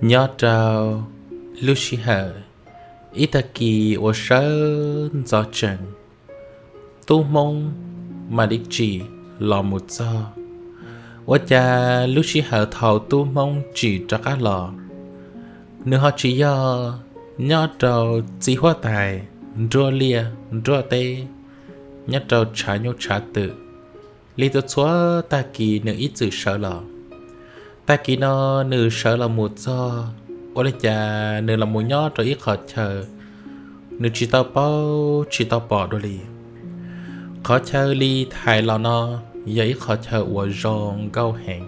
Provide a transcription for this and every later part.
Nyob rau lub sij hawm ib tag kis uas sawv ntxov tsees, tub Hmoob mam li tsim los mus txog. Ua cas lub sij hawm thaum tub Hmoob tsim rov qab los, nws ho tsis yog nyob rau txiv huab tais nruab liaj nruab teb, nyob rau tshav nyuj tshav twm li txhua txhua tag kis nws ib txwm sawv los. Tag kis no nws sawv los mus txog, ua li cas nws los mus nyob rau ib qhov chaw nws tsis tau paub tsis tau pom dua li. Qhov chaw li hais los no yog ib qhov chaw uas zoo nkauj heev.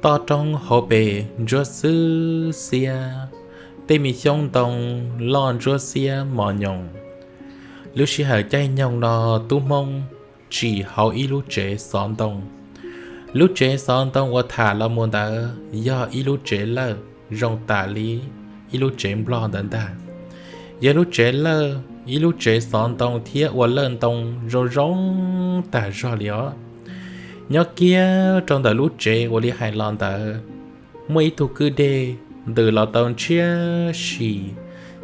Toj roob hauv pes ntsuab xwb xiab, tej me xyoob ntoo loj ntsuab xiab mos nyoos. Lub sij hawm caij nyoog no tub Hmoob tsim hauv ib lub tsev xov ntoo. Lub tsev xov ntoo uas tham los mus ntawd yog ib lub tsev lawj zoo tam li ib lub tsev nplog ntawd ntag. Yog lub tsev lawj, ib lub tsev xov ntoo thiab ua lawj ntoo zoo zoo tag zog li os. Nyob kiag rau ntawm lub tsev uas li hais los ntawd, muaj ib tug kwj dej ntws los tau ntshiab si.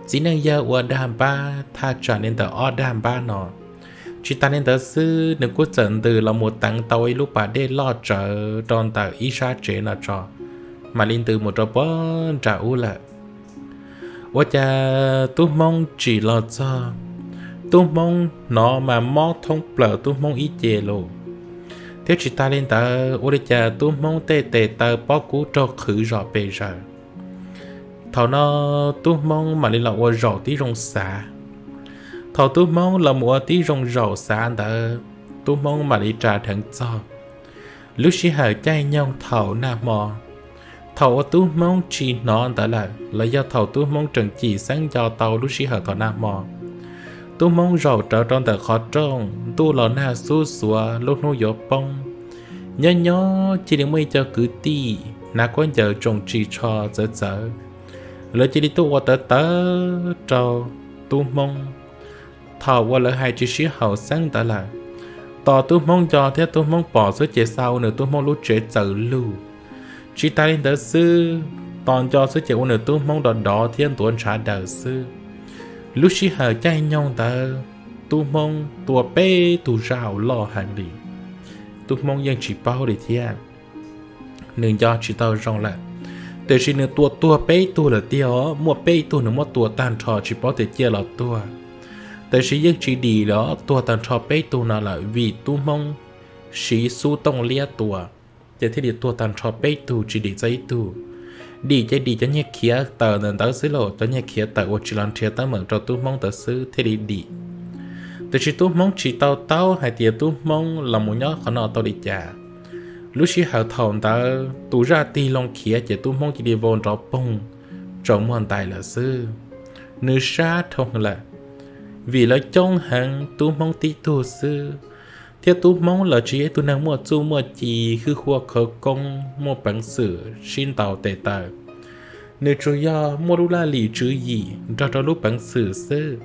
Txiv neej yawg ua dag npab thaj tsam li ntawm ob dag npab no. Tsis tas li ntawd xwb, nws kuj txawm ntws los mus teev tau ib lub pas dej loj tsawv rau ntawm ib sab tsev no tso, mam li ntws mus rau puag nram ub lawm. Ua cas tub Hmoob tsim los txog, tub Hmoob hnov mas mob thoob plaws tub Hmoob ib ce lus, thiab tsis tas li ntawd ua li cas tub Hmoob tej tes taw pob kub raug qhwv zom pes zaws. Thaum no tub Hmoob mam li los ua zaum tib zoo xav. Thaum tub Hmoob los mus ua tib zoo zaum xav ntawd, tub Hmoob mam li ras dheev txog lub sij hawm caij nyoog thaum nag hmo. Thaum uas tub Hmoob tsis hnov ntawd lawm los yog thaum tub Hmoob tseem cim xeeb nco tau lub sij hawm thaum nag hmo, tub Hmoob zaum rawv rau ntawm qhov rooj, ntuj los nag xub xuav lub hnub yuav poob. Nyob nyob cia li muaj ib co kwv tij hnav kuab ncaws tsoom ris tsho txawv txawv, lawv cia li tuaj ua tawv tawv rau tub Hmoob. Thaum uas lawv hais tsis sib haum xeeb ntawd lawm, tos tub Hmoob nco thiab tub Hmoob pom xwb ces xa ua nws tub Hmoob lub tsev txawm lug. Tsis tas li ntawd xwb, tos nco xwb ces ua nws tub Hmoob dov dov thiab ntuav ntshav daws xwb. Lub sij hawm caij nyoog ntawd, tub Hmoob tua peb tug zaj loj heev li. Tub Hmoob yeej tsis paub li thiab, nws nco tsis tau zoo lawm. Tiam sis nws tua tuag peb tug lawm tiag os, muaj peb tug nws muab tua tag nrho tsis paub tias ciaj los tuag. Tiam sis yeej tsis dim los tuag tag nrho peb tug no lawm vim tub Hmoob siv xub tooj liab tua, ces thiaj li tuag tag nrho peb tug tsis dim txog ib tug. Dim ces dim cov nyiag khiav tawm ntawm ntawd xwb lauj, cov nyiag khiav tawm uas tsis los nrhiav teeb meem rau tub Hmoob ntawd xwb thiaj li dim. Tiam sis tub Hmoob tsis tau taub hais tias tub Hmoob los mus nyob qhov no tau li cas. Lub sij hawm thaum ntawd tus zaj tig loo khiav ces tub Hmoob cia li vau nrov poog tsaus muag ntais lawm xwb. Nws sab dhau lawm, vim lawv coob heev tub Hmoob tib tug xwb, thiab tub Hmoob los tsis yog ib tug neeg muaj txuj muaj ci hwj huaj khawv koob muaj peev xwm sib ntaus tes taw. Nws tsuas yog muaj lub laj lim tswv yim nrog rau lub peev xwm xwb.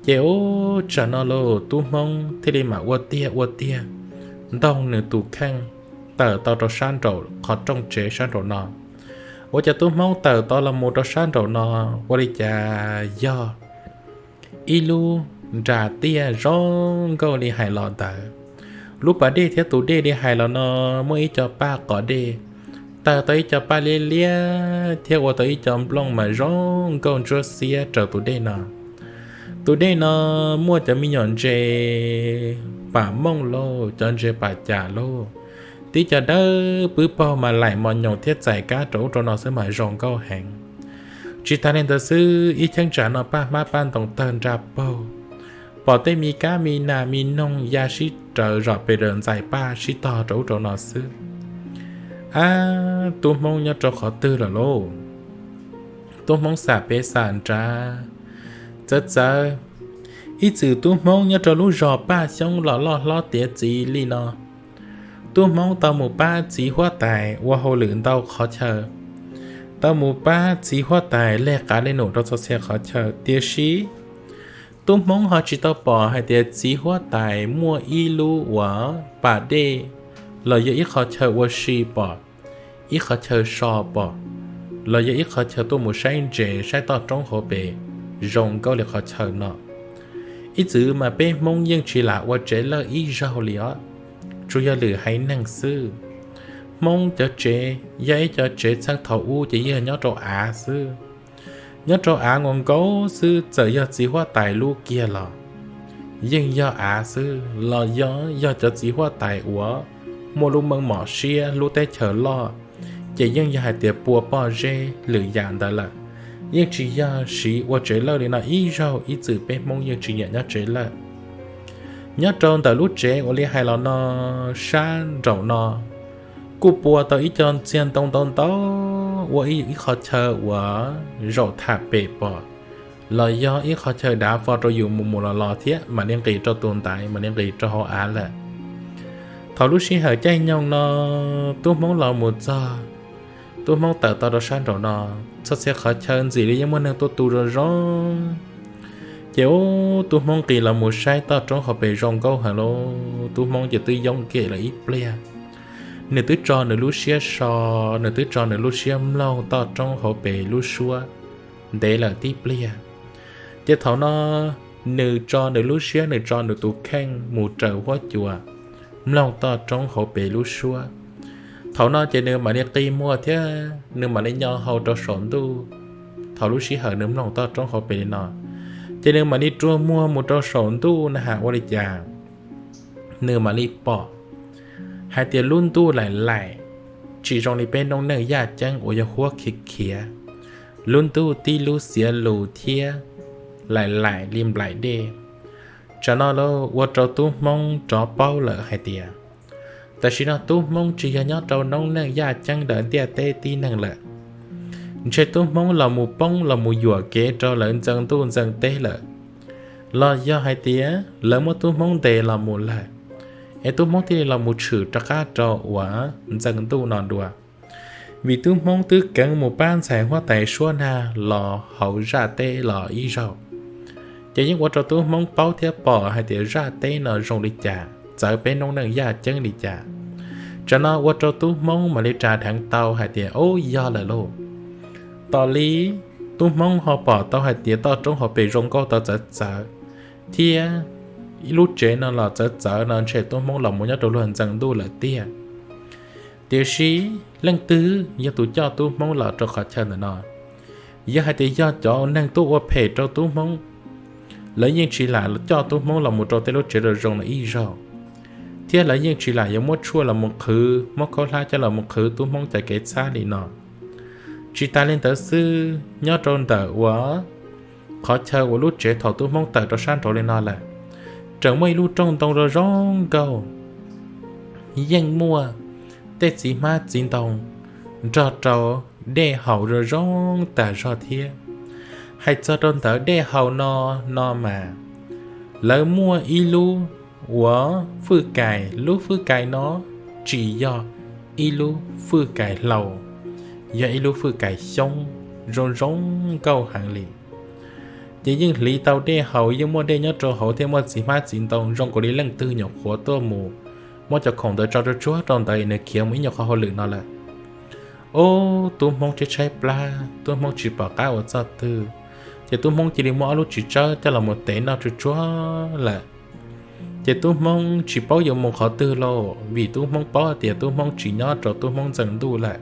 Ces ub tsam no lauj, tub Hmoob thiaj li mam ua tiag ua tiag ntoog nws tus kheej tawm tau rau sab nraum qhov rooj tsev sab nraum no. Ua cas tub Hmoob tawm tau los mus rau sab nraum no, ua li cas yog ib lub nras tiaj zoo nkauj li hais los ntawd. Lub pas dej thiab tus dej li hais los no muaj ib co paj qos dej, tawg tau ib co paj liab liab thiab ua tau ib co nplooj mas zoo nkauj ntsuab xiab raws tus dej no. Tus dej no muaj cov me nyuam ntses pam mooj lauj, cov ntses pam cas lauj, tib co dawb pwb paug mas laim mos nyoos thiab txais kab rau ub rau no xwb mas zoo nkauj heev. Tsis tas li ntawd xwb, ib cheeb tsam no paj hmab paj ntoo tawg nra paug, pom tej me kab me nas me noog ya sib raws zom pes raws ntxais paj sib tog rau ub rau no xwb. Ab, tub Hmoob nyob rau qhov twg lawm lauj? Tub Hmoob xam pem xam nrad, txawv txawv. Ib txwm tub Hmoob nyob rau lub zos Paj Xyoob los loj hlob tiav txiv li no. Tub Hmoob tau mus pab txiv huab tais ua hauj lwm ntau qhov chaw, tau mus pab txiv huab tais leg qav leg num rau txhua txhia qhov chaw. Tiam sis tub Hmoob ho tsis tau pom hais tias txiv huab tais muaj ib lub uas pas dej los yog ib qhov chaw ua si pom, ib qhov chaw so pom. los yog ib qhov chaw tuaj mus saib ntses saib toj roob hauv pes zoo nkauj li qhov chaw no. Ib txwm mas peb Hmoob yeej tsis lam ua tsev lawj ib zaug li os, tsuas yog lwm haiv neeg xwb. Hmoob cov tsev yog ib cov tsev txheej thaum ub ces yeej nyob rau av xwb. Nyob rau av nkaus nkaus xwb, txawm yog txiv huab tais lub kiag los yeej yog av xwb, los yog, yog cov txiv huab tais uas muaj lub meej mom siab lub teb chaws loj, ces yeej yog hais tias pua pob zeb lwm yam ntawd lawm. Yeej tsis yog siv ua tsev lawj li no ib zaug, ib txwm peb Hmoob yeej tsis nyiam nyob tsev lawj. Nyob rau ntawm lub tsev uas li hais los no, sab nraum no kuj pua tau ib co ntxiag ntoo ntau ntau ua ib qhov chaw uas zaum tham pem pom, los yog ib qhov chaw dav fo rau yus mus mus los los thiab mam li nqis rau tus ntaiv mam li nqis rau hauv av lawm. Thaum lub sij hawm caij nyoog no tub Hmoob los mus txog, tub Hmoob tawm tau rau sab nraum no, txog txhia qhov chaw ntxim li yeej muaj neeg tuaj tu zoo zoo. Ces ub, tub Hmoob nqis los mus saib toj roob hauv pes zoo nkauj heev lauj, tub Hmoob ces twb yoob kiag lawm ib pliag. Nws twb tso nws lub siab so, nws twb tso nws lub siab mloog toj roob hauv pes lub suab ntev lawm tib pliag. Ces thaum no nws tso nws lub siab, nws tso nws tus kheej mus raws huab cua mloog toj roob hauv pes lub suab. Thaum no ces nws mam li qi muag thiab nws mam li nyo hau rau saum ntuj. Thaum lub sij hawm nws mloog toj roob hauv pes li no, ces nws mam li rua muag mus rau saum ntuj na has ua li cas nws mam li pom hais tias lub ntuj laim laim, tsis zoo li peb noob neej yaj ceeb uas yog huab khiav khiav. Lub ntuj tib lub xiav lus thiab laim laim li nplaim dej. Tsam no los ua rau tub Hmoob rov paub lawm hais tias tam sim no tub Hmoob tsis yog nyob rau noob neej yaj ceeb ntawm ntiaj teb tib neeg lawm. Ntshe tub Hmoob los mus poob los mus yuam kev rau lawv ntxeev ntuj ntxeev teb lawm, los yog hais tias lawv muab tub Hmoob ntes los mus lawm, es tub Hmoob thiaj li los mus tshwm rov qab rau uas ntxeev ntuj no dua. Vim tub Hmoob twb keev mus pab ntxhais huab tais suab nag los hauv zaj teb los ib zaug, ces yeej ua rau tub Hmoob paub thiab pom hais tias zaj teb no zoo li cas, txawv peb noob neej yaj ceeb li cas. Tsam no ua rau tub Hmoob mam li ras dheev tau hais tias, Ub, yog lawm lauj! Tos li tub Hmoob ho pom tau hais tias toj roob hauv pes zoo nkauj tau txawv txawv, thiab ib lub tsev no los txawv txawv no ntshe tub Hmoob los mus nyob rau luag ntxeev ntuj lawm tiag. Tiam sis leej twg yog tus coj tub Hmoob los rau qhov chaw ntawm no? Yog hais tias yog cov neeg tuaj ua phem rau tub Hmoob, lawv yeej tsis lam coj tub Hmoob los mus rau tej lub tsev zoo zoo no ib zaug, thiab lawv yeej tsis lam yuav muab tshuaj los mus qhwv, muab khaub hlab coj los mus qhwv tub Hmoob cov kev txhab li no. Tsis tas li ntawd xwb, nyob rau ntawm uas qhov chaw uas lub tsev thaum tub Hmoob tawm rau sab nraud li no lawm, tseem muaj ib lub rooj ntoo zoo zoo nkauj, yeej muaj tej txiv hmab txiv ntoo nrog rau dej haus zoo zoo tas zog thiab. Hais txog rau ntawd dej haus no, no mas lawv muaj ib lub uas fwj kais, lub fwj kais no tsis yog ib lub fwj kais hlau, yog ib lub fwj kais xyoob zoo zoo nkauj heev li. Ces yeej hliv tau dej haus, yeej muaj dej nyob rau hauv thiab muaj txiv hmab txiv ntoo zoo nkaus li leej twg nyuam qhuav tuaj mus muab cov khoom ntawd tso tsuag tsuag rau ntawd es nws khiav mus ib nyuag qhov hauj lwm no lawm. Ub, tub Hmoob tshaib tshaib plab, tub Hmoob tsis pom qab ua txoj twg, ces tub Hmoob cia li muab ob lub txiv tsawb coj los mus tev noj tsuag tsuag lawm. Ces tub Hmoob tsis paub yuav mus qhov twg lauj, vim tub Hmoob paub hais tias tub Hmoob tsis nyob rau tub Hmoob ntxeev ntuj lawm.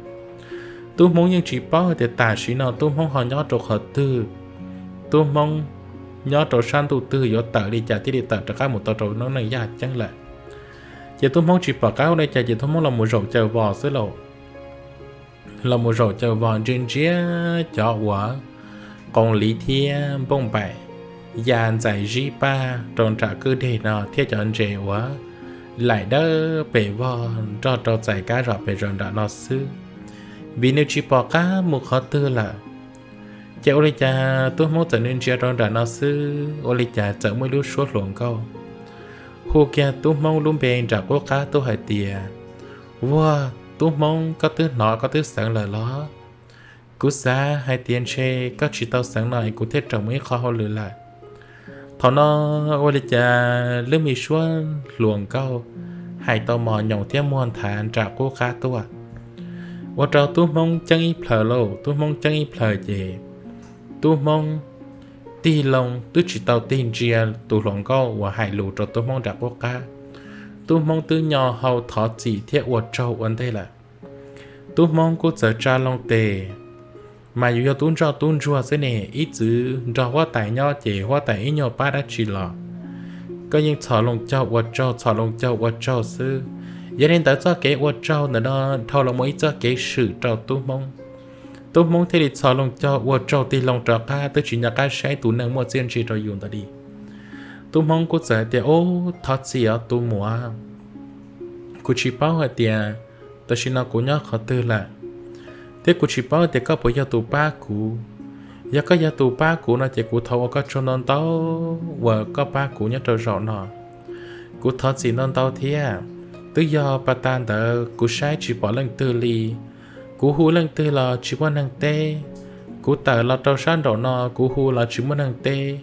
Tub Hmoob yeej tsis paub hais tias tam sim no tub Hmoob ho nyob rau qhov twg, tub Hmoob nyob rau sab ntuj twg, yuav tawm li cas thiaj li tawm rov qab mus tau rau noob neej yaj ceeb lawm. Ces tub Hmoob tsis pom qab ua li cas ces tub Hmoob los mus zaum caws vos xwb lauj. Los mus zaum caws vos ntsia ntsia cov uas qoos liv thiab npauj npaim ya ntxais zib paj rau nram kwj deg no thiab cov ntses uas laim dawb pes vog nrog rau txais kab zom pes zaws nram no xwb, vim nws tsis pom qab mus qhov twg lawm. Ces ua li cas tub Hmoob txawm ntsia rau nram no xwb, ua li cas txawm muaj ib lub suab hluas nkauj hu kiag tub Hmoob lub npe nram qub qab tuaj hais tias, Vuag, tub Hmoob, koj twb hnov koj twb xeev lawm los? Kuv xav hais tias ntshe koj tsis tau xeev no es kuv thiaj raws mus ib qho hauj lwm lawm. Thaum no ua li cas lub me suab hluas nkauj hais tau mos nyoos thiab muag nthav nram qub qab tuaj. Ua rau tub Hmoob ceeb ib plhaws lauj, tub Hmoob ceeb ib plhaws ces tub Hmoob tig loo twb tsis tau tig ntsia tus hluas nkauj uas hais lus rau tub Hmoob nram qub qab, tub Hmoob twb nyo hau thov txim thiab ua tsaug ua ntej lawm. Tub Hmoob kuj txawm tsa loo tes, mas yus yog tub ntsoj tub ntsuag xwb ne, ib txwm nrog huab tais nyob ces huab tais ib nyuag pab dab tsi los koj yeej txhos loo caug ua tsaug, txhos loo caug ua tsaug xwb. Yog li ntawd txoj kev ua tsaug ntawm no dhau los mus ib txoj kev swm rau tub Hmoob. Tub Hmoob thiaj li txhos loo caug ua tsaug tig loo rov qab, twb tsis nco qab saib tus neeg muaj txiaj ntsig rau yus ntawd li. Tub Hmoob kuj txawm tias, Ub, thov txim os tus muam, kuv tsis paub hais tias tam sim no kuv nyob qhov twg lawm, thiab kuv tsis paub tias koj puas yog tus pab kuv. Yog koj yog tus pab kuv no ces kuv thov ua koj tsaug ntau ntau uas koj pab kuv nyob rau zaum no. Kuv thov txim ntau ntau thiab, twb yog pas tas ntawd kuv saib tsis pom leej twg li. Kuv hu leej twg los tsis muaj neeg teb. Kuv tawm los rau sab nraum no kuv hu los tsis muaj neeg teb.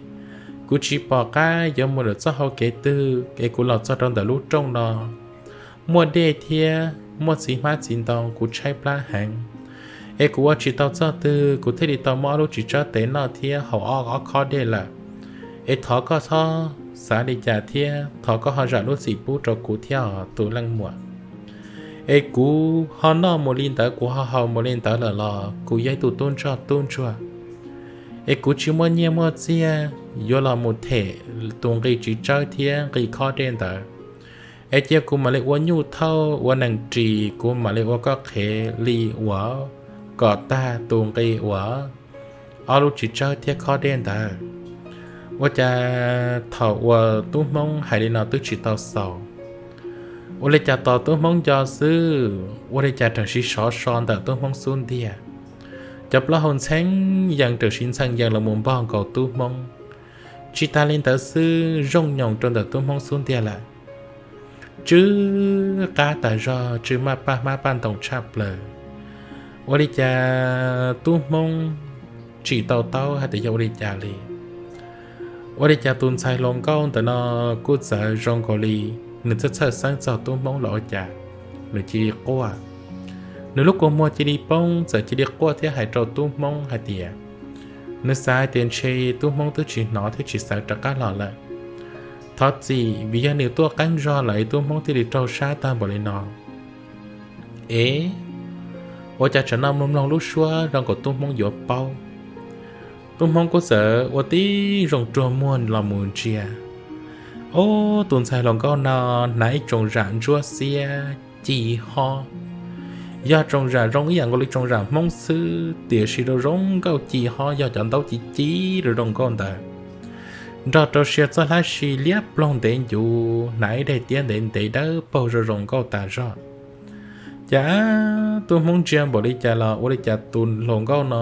Kuv tsis pom qab yuav mus lawm txoj hau kev twg es kuv los txog rau ntawm lub rooj no. Muaj dej thiab muaj txiv hmab txiv ntoo, kuv tshaib plab heev, es kuv ua tsis tau txoj twg, kuv thiaj li tau muab ob lub txiv tsawb tev noj thiab haus ob ob khob dej lawm. Es thov koj txhob xav li cas thiab thov koj ho zam lub txim pub rau kuv thiab os tus leej muam. Es kuv ho noj mus li ntawd, kuv ho haus mus li ntawd lawm los kuv yog ib tug tub ntsoj tub ntsuag, es kuv tsis muaj nyiaj muaj txiag yuav los mus them tus nqi txiv tsawb thiab nqi khob dej ntawd. Es cia kuv mam li ua nyuj thauj ua nees ris, kuv mam li ua koj qhev li uas kom tag tus nqi uas ob lub txiv tsawb thiab khob dej ntawd. Ua cas thaum uas tub Hmoob hais li no twb tsis tau xaus, ua li cas tos tub Hmoob nco xwb, ua li cas raws siv sov so ntawm tub Hmoob xub ntiag. Cov plaub hau ntxheeb yees raws siv ntxhee yees los mus npog nkaus tub Hmoob. Tsis tas li ntawd xwb, zooj nyoos rau ntawm tub Hmoob xub ntiag lawm. Tsw qab tas zog, tsw maj paj hmab paj ntoos tshaj plaws. Ua li cas tub Hmoob tsis tau taub hais tias yog ua li cas li. Ua li cas tus ntxhais hluas nkauj ntawm no kuj txawv zoo nkaus li nws txhawj txhawj xeeb txog tub Hmoob los ua cas nws cia li quaj. Nws lub kua muag cia li poob, txawm cia li quaj thiab hais rau tub Hmoob hais tias nws xav hais tias ntshe tub Hmoob twb tsis hnov thiab tsis xav rov qab los lawm. Thov txim vim yog nws tuaj qeeb zog lawm es tub Hmoob thiaj li raug sab tag npaum li no. Ev, ua cas tsam no mloog mloog lub suab zoo nkaus tub Hmoob yuav paub. Tub Hmoob kuj txawm ua tib zoo ruag muag los mus ntsia. Ob, tus ntxhais hluas nkauj no hnav ib tsoos zam ntsuab xiab ci hob. Yog tsoos zam zoo ib yam nkaus li tsoos zam Hmoob xwb, tiam sis rau zoo nkauj ci hob yog cov ntaub ci ci rau zoo nkauj ntawd, nrog rau sia txoj hlab si liab ploog ntev ncuv, hnav ib daim tiab ntev ntev dawb paug zoo zoo nkauj tas zog. Cas tub Hmoob ntsia npaum li cas los ua li cas tus hluas nkauj no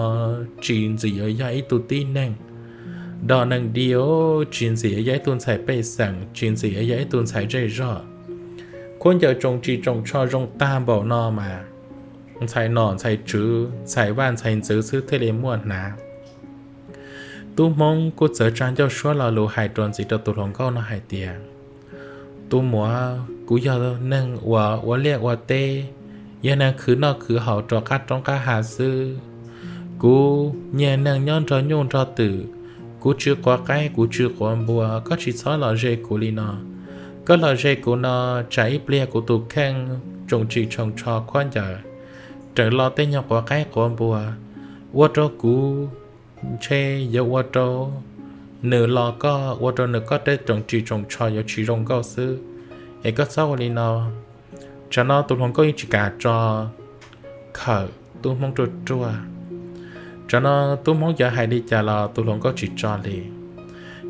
tsis ntxim yuav yog ib tug tib neeg dog neeg di, tsis ntxim yuav yog ib tug ntxhais pej xeem, tsis ntxim yuav yog ib tug ntxhais zej zog. Khaub ncaws tsoos tsis tsoos tsho zoo tag npaum no mas ntxhais nom ntxhais tswv, ntxhais vaj ntxhais ntxwv xwb thiaj li muaj hnav. Tub Hmoob kuj txawm tsa ncauj suab lo lus hais rau ntxiv rau tus hluas nkauj no hais tias, Tus muam, kuv yog neeg uas ua liaj ua teb, yog neeg khwv noj khwv haus rau qab roob qab hav xwb. Kuv nyiag neeg nyob nrog nyuj nrog twm, kuv tsw quav qaib kuv tsw quav npua, koj tsis txhob los ze kuv li no. Koj los ze kuv no, tsam ib pliag kuv tus kheej tsoos tsis tsoos tsho khaub ncaws raws lo tej nyuag quav qaib quav npua, ua rau kuv ntshe yuav ua rau nws los koj, ua rau nws koj tej tsoos tsis tsoos tsho yuav tsis zoo nkauj xwb. Es koj txhob ua li no. Tsam no tus hluas nkauj yeej tsis kam tso, khawm tub Hmoob ruaj ruaj. Tsam no tub Hmoob yuav hais li cas los tus hluas nkauj tsis tso li.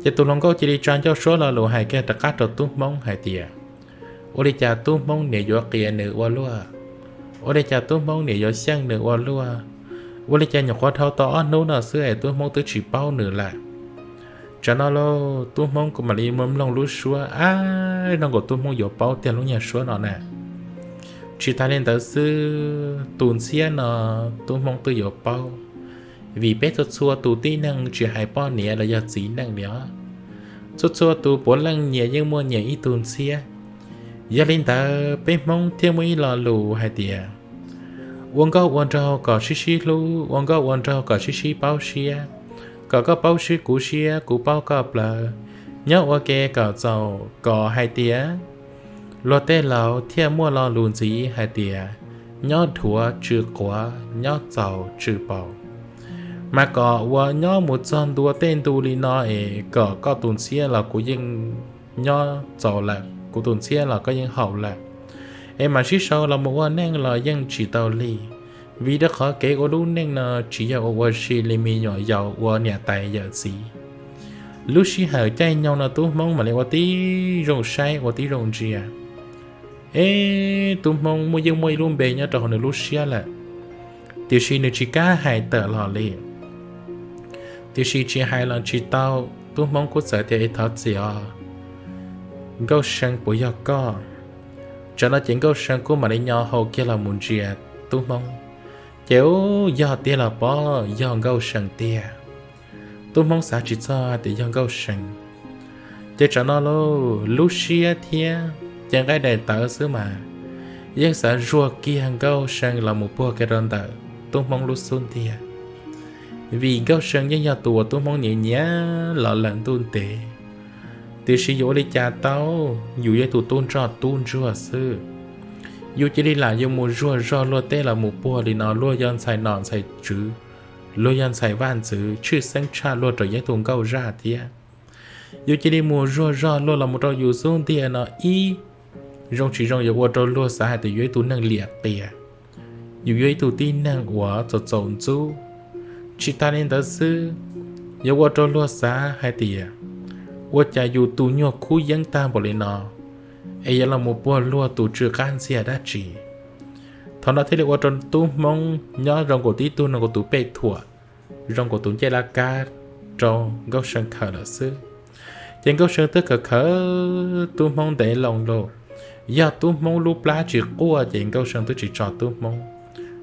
Ces tus hluas nkauj cia li tsa ncauj suab lo lus hais kiag rov qab rau tub Hmoob hais tias, Ua li cas tub Hmoob niam yuav qias nws ua luaj? Ua li cas tub Hmoob niam yuav xyeej nws ua luaj? Ua li cas nyuam qhuav dhau tau ob hnub no xwb es tub Hmoob twb tsis paub nws lawm? Tsam no lauj, tub Hmoob kuj mam li mloog lub suab, ab, zoo nkaus tub Hmoob yuav paub tiag lub nyuag suab no na. Tsis tas li ntawd xwb, tus ntxhiab no tub Hmoob twb yuav paub, vim peb txhua txhua tus tib neeg tsis hais poj niam los yog txiv neej li os, txhua txhua tus puav leej nyias yeej muaj nyias ib tug ntxhiab. Yog li ntawd peb Hmoob thiaj muaj ib lo lus hais tias, Ua nkauj ua nraug kom sib sib hlub, ua nkauj ua nraug kom sib sib paub siab, kom koj paub siab kuv siab, kuv paub koj plawv. Nyob ua ke kom txaus, kom hais tias luag tej laus thiaj muaj lo lus ntxiv hais tias nyob dhuav tsw quav, nyob txaus tsw paus. Mas kom ua nyob mus txog ntua tej ntu li no es kom koj tus ntxhiab los kuv yeej nyob txaus lawm, kuv tus ntxhiab los koj yeej haum lawm, es mam sib sau los mus ua neej los yeej tsis tau li. Vim rau qhov kev ua lub neej no tsis yog ua ua si li me nyuam yaus ua niam tais yawm txiv. Lub sij hawm caij nyoog no Tub Hmoob mam li ua tib zoo saib ua tib zoo ntsia. Eb, Tub Hmoob muaj, yeej muaj ib lub npe nyob rau hauv nws lub siab lawm, tiam sis nws tsis kam hais tawm los li. Tiam sis tsis hais los tsis tau, Tub Hmoob kuj txawm tias, Es thov txim os, Nkauj See, puas yog koj? Tsam no ces Nkauj See kuj mam li nyo hau kiag los mus ntsia Tub Hmoob, ces ub, yog tiag los pob, yog Nkauj See tiag. Tub Hmoob xav tsis txog tias yog Nkauj See. Ces tsam no lub siab thiab cev nqaij daim tawv xwb mas yeej xav zuag kiag Nkauj See los mus puag kiag rau ntawm Tub Hmoob lub xub ntiag, vim Nkauj See yeej yog tus uas Tub Hmoob nyiam nyiam los lawm ntuj ntev. Tiam sis yuav ua li cas tau, yus yog tus tub ntsoj tub ntsuag xwb, yus cia li lam yuav mus zuag zog luag teb los mus puag li no, luag yog ntxhais nom ntxhais tswv, luag yog ntxhais vaj ntxwv, tshwj xeeb tshaj luag rau yog tus nkauj zaj thiab. Yus cia li mus zuag zog luag los mus rau yus xub ntiag no ib, zoo tsis zoo yuav ua rau luag xav hais tias yus yog ib tug neeg liam qias, yus yog ib tug tib neeg uas txaus txaus ntxub. Tsis tas li ntawd xwb, yuav ua rau luag xav hais tias ua cas yus tus nyuag khub yeeb tag npaum li no es yuav los mus puag luag tus tsw qab ntxiag dab tsi. Thaum no thiaj li ua rau Tub Hmoob nyob zoo nkaus tib tug no nkaus tus pej thuam, zoo nkaus tus ncej laj kab rau Nkauj See khawm lawm xwb. Ces Nkauj See twb khawm khawm Tub Hmoob ntev loo lawm. Yog Tub Hmoob lub plab tsis quaj ces Nkauj See twb tsis tso Tub Hmoob,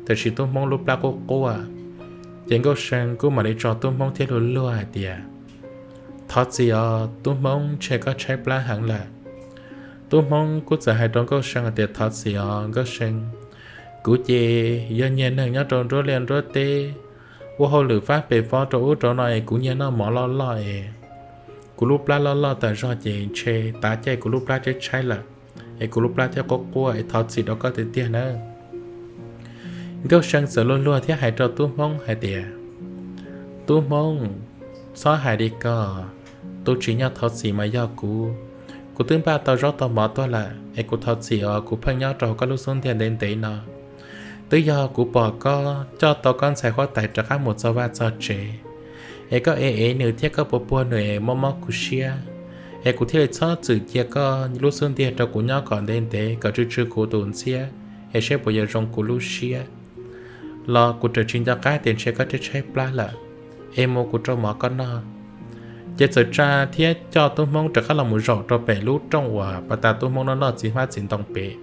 tiam sis Tub Hmoob lub plab quaj quaj, ces Nkauj See kuj mam li tso Tub Hmoob thiab luag luag hais tias, Thov txim os Tub Hmoob, ntshe koj tshaib plab heev lawm. Tub Hmoob kuj txawm hais rau Nkauj See hais tias, Thov txim os Nkauj See, kuv ces yog nyiag neeg nyob rau nruab liaj nruab teb, ua hauj lwm fab pes fob rau ub rau no es kuv nyiag noj mov loj loj es kuv lub plab loj loj tas zog ces ntshe tav caij kuv lub plab tshaib tshaib lawm, es kuv lub plab thiaj quaj quaj es thov txim rau koj tiag tiag nawb. Nkauj See txawm luag luag thiab hais rau Tub Hmoob hais tias, Tub Hmoob, txhob hais li ko, tus tsim nyog thov txim mas yog kuv. Kuv twb npaj tau zaub tau mov tuaj lawm es kuv thov txim os, kuv pheej nyob rau koj lub xub ntiag ntev ntev no. Twb yog kuv pom koj coj tau koj ntxhais huab tais rov qab mus txog vaj txog tsev, es koj ev ev nws thiab koj puag puag nws es mob mob kuv siab, es kuv thiaj li txhob txwm cia koj lub xub ntiag rau kuv nyob kom ntev ntev kom tsw tsw kuv tus ntxhiab, es saib puas yuav zoo kuv lub siab. Los kuv raws tsis nco qab tias ntshe koj tshaib tshaib plab lawm, es mus kuv rau mov koj noj. Ces txawm tsa thiab coj Tub Hmoob rov qab los mus zaum rau pem lub rooj uas pas tas Tub Hmoob noj noj txiv hmab txiv ntoo pem.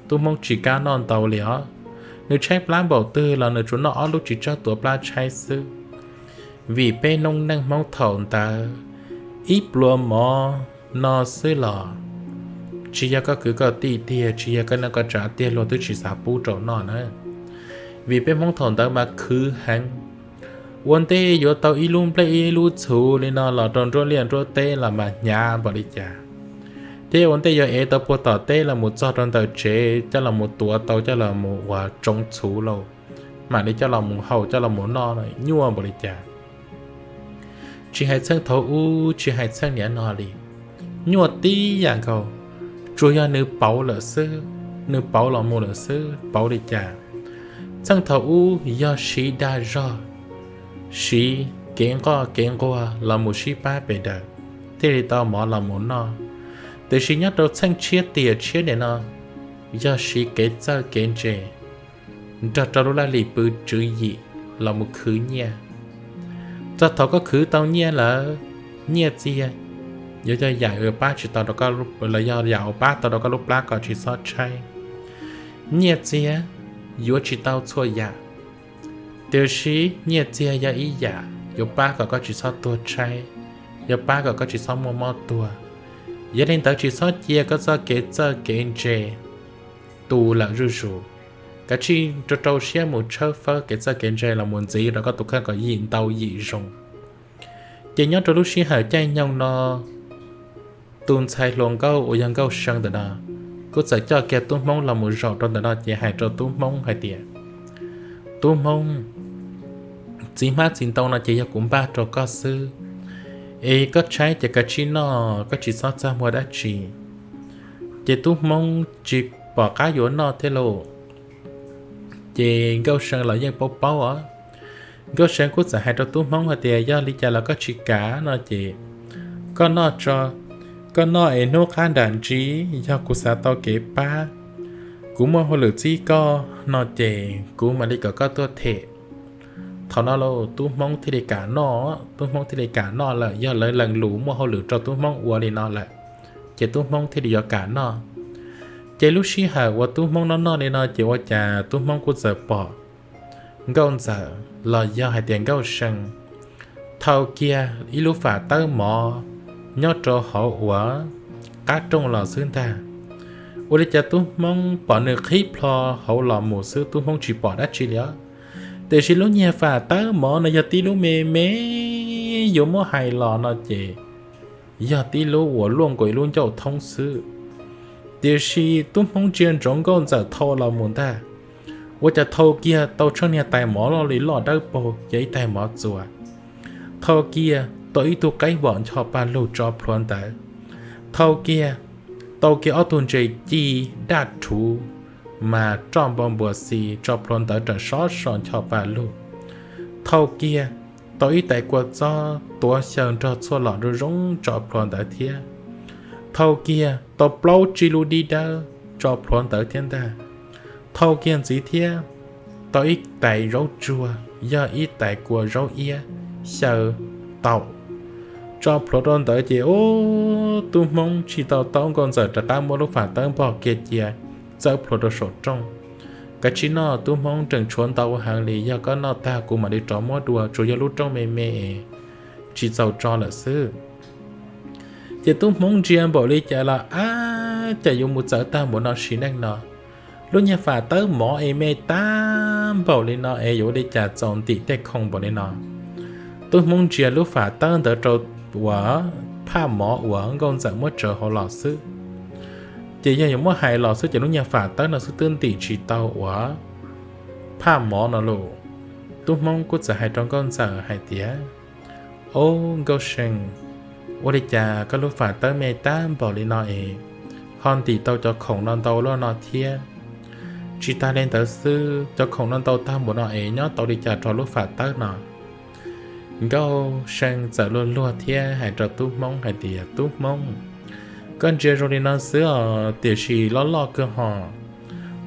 Tub Hmoob tsis kam noj ntau li os, nws tshaib plab npaum twg los nws tsuas noj ob lub tsis tsawg tuav plab tshaib xwb. Vim peb noob neej Hmoob thaum ntawd ib pluas mov no xwb los tsis yog koj kwv koj tij tiag, tsis yog koj neej koj tsav tiag luag twb tsis xav pub rau noj na. Vim peb Hmoob thaum ntawd mas khwv heev, ua ntej yuav tau ib lub nplej ib lub txhuv li no los rau nruab liaj nruab teb los mas hnyav npaum li cas, thiab ua ntej yuav ev tau puag tom teb los mus txog rau ntawm tsev coj los mus tuav tau coj los mus ua tsoov txhuv lauj, mam li coj los mus hau coj los mus noj nyuaj npaum li cas. Tsis hais txheej thaum ub tsis hais txheej niaj no li, nyuaj tib yam nkaus. Tsuas yog nws pauv lawm xwb, nws pauv los mus lawm xwb, pauv li cas? Txheej thaum ub yog siv dag zog, siv kev nqoj kev nquag los mus sib pab pes daws thiaj li tau mov los mus noj. Tiam sis nyob rau txheej tshiab tiam tshiab niaj no yog siv kev txawj kev ntse nrog rau lub laj lim pw tswv yim los mus khwv nyiaj. Txog thaum koj khwv tau nyiaj lawm, nyiaj txiag yuav yog yam uas pab tsis tau rau koj, los yog yam uas pab tau rau koj lub plab kom tsis txhob tshaib. Nyiaj txiag yuav tsis tau txhua yam, tiam sis nyiaj txiag yog ib yam yuav pab kom koj tsis txhob tuag tshaib, yuav pab kom koj tsis txhob muaj mob tuag. Yog li ntawd tsis txhob cia koj txoj kev txawj kev ntse tu lawm zuj zus. kav tsij rau rau siab mus tshawb fawb kev txawj kev ntse los mus ntxiv rau koj tus kheej kom yim ntau yim zoo. Ces nyob rau lub sij hawm caij nyoog no, tus ntxhais hluas nkauj uas yog Nkauj See ntawm no kuj txawm coj kiag Tub Hmoob los mus zaum rau ntawm no ces hais rau Tub Hmoob hais tias, Tub Hmoob, txiv hmab txiv ntoo no ces yog kuv npaj rau koj xwb, es koj tshaib ces kav tsij noj, koj tsis txhob txaj muag dab tsi. Ces Tub Hmoob tsis pom qab yuav noj thiab lauj. Ces Nkauj See los yeej paub paub os. Nkauj See kuj txawm hais rau Tub Hmoob hais tias, Yog li cas los koj tsis kam no ces koj noj tso, koj noj es hnub qab nram ntsis yog kuv xav tau kev pab, kuv muaj hauj lwm txib koj no ces kuv mam li kom koj tuaj them. Thaum no lauj, Tub Hmoob thiaj li kam noj, Tub Hmoob thiaj li kam noj lawm, yog lawv lees lus muaj hauj lwm rau Tub Hmoob ua li no lawm, ces Tub Hmoob thiaj li yuav kam noj. Ces lub sij hawm uas Tub Hmoob noj noj li no ces ua cas Tub Hmoob kuj txawm pom Nkauj Ntxawm los yog hais tias Nkauj See thau kiag ib lub fam tawb mov nyob rau hauv uas qab rooj los xwb ntag. Ua li cas Tub Hmoob pom nws qhib plho hauv los mus xwb, Tub Hmoob tsis pom dab tsi li os. Tiam sis lub niag fam tawb mov no yog tib lub me me, yuav muab hais los no ces yog tib lub uas luaj nkaus ib lub ncauj thoob xwb. Tiam sis Tub Hmoob ntsia ntsoov Nkauj Ntxawm thau los mus ntag, ua cas thau kiag tau tsheej niag tais mov loj li loj dawb paug, yog ib tais mov txuas. Thau kiag tau ib tug qaib vom ncho pa lug tso plhuav ntawd. Thau kiag tau kiag ob tug ntses ci daj rhuv mas roj npau npuas xis tso plhuav ntawd raws sov so ncho pa lug. Thau kiag tau ib tais kua txob tuav xyaw nrog txhuaj lom zoo zoo tso plhuav ntawd thiab. Thau kiag tau plaub tsib lub dib dawb tso plhuav ntawd thiab ntag. Thau kiag ntxiv thiab tau ib tais zaub tsuag, yog ib tais kua zaub iab xyaw taum tso plhuav rau ntawd ces ub, Tub Hmoob tsis tau taub Nkauj Ntxawm rov qab muab lub fam tawb npog kiag cia txawb plhuav rau saum rooj. Kav tsij noj, Tub Hmoob, nreem tshuav ntau heev li, yog koj noj tag kuv mam li rov muab dua, tsuas yog lub rooj me me es tsis txaus tso lawm xwb. Ces Tub Hmoob ntsia npaum li cas los ab, cas yuav mus txawv tag npaum no sim neej no. Lub niag fam tawb mov es me tag npaum li no es yuav ua li cas txaus ntim tej khoom npaum li no. Tub Hmoob ntsia lub fam tawb ntawd rau uas phaj mov uas Nkauj Ntxawm muab tsawv hauv los xwb, ces yog yuav muab hais los xwb ces lub niag fam tawb no xwb twb ntim tsis tau uas phaj mov no lauj. Tub Hmoob kuj txawm hais rau Nkauj Ntxawm hais tias, Ob, Nkauj See, ua li cas koj lub fam tawb me tag npaum li no es ho ntim tau cov khoom no ntau luaj no thiab? Tsis tas li ntawd xwb, cov khoom no ntau tag npaum no es nyob tau li cas rau lub fam tawb no? Nkauj See txawm luag luag thiab hais rau Tub Hmoob hais tias, Tub Hmoob, koj ntsia zoo li no xwb os, tiam sis loj loj kawg hos.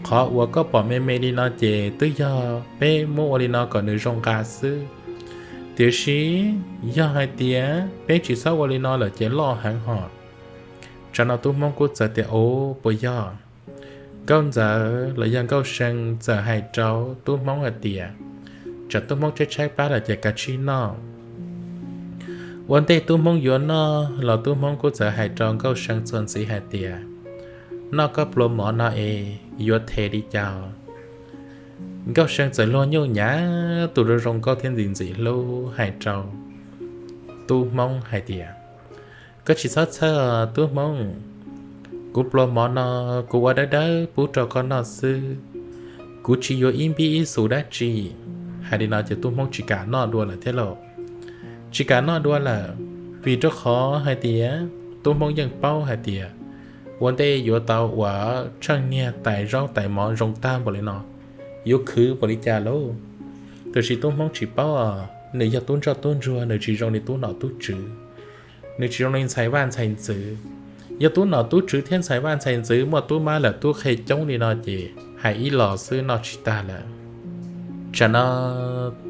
Qhov uas koj pom me me li no ces twb yog peb muab ua li no kom nws zoo nqa xwb. Tiam sis yog hais tias peb tsis txhob ua li no lawm ces loj heev hos. Tsam no Tub Hmoob kuj txawm tias, Ub, puas yog? Nkauj Ntxawm los yog Nkauj See txawm hais rau Tub Hmoob hais tias, Tsam Tub Hmoob tshaib tshaib plab lawm ces kav tsij noj. Ua ntej Tub Hmoob yuav noj los Tub Hmoob kuj txawm hais rau Nkauj See txuas ntxiv hais tias, Noj koj pluas mov no es yuav them li cas? Nkauj See txawm luag nyuj nyav tus zoo zoo nkauj thiab ntxim ntxim hlub hais rau Tub Hmoob hais tias, Koj tsis txhob txhawj Tub Hmoob, kuv pluas mov no kuv ua dawb dawb pub rau koj noj xwb, kuv tsis yuav ib npib ib xus dab tsi. Hais li no ces Tub Hmoob tsis kam noj dua lawm thiab lauj. Tsis kam noj dua lawm, vim rau qhov hais tias Tub Hmoob yeej paub hais tias ua ntej yuav tau uas tsheej niag tais zaub tais mov zoo tag npaum li no yuav khwv npaum li cas lauj. Tiam sis Tub Hmoob tsis paub os, nws yog tub ntsoj tub ntsuag, nws tsis zoo li tub nom tub tswv, nws tsis zoo li ntxhais vaj ntxhais ntxwv. Yog tub nom tub tswv thiab ntxhais vaj ntxhais ntxwv muaj tub mab lawm tub qhe coob li no ces hais ib los xwb noj tsis tag lawm. Tsam no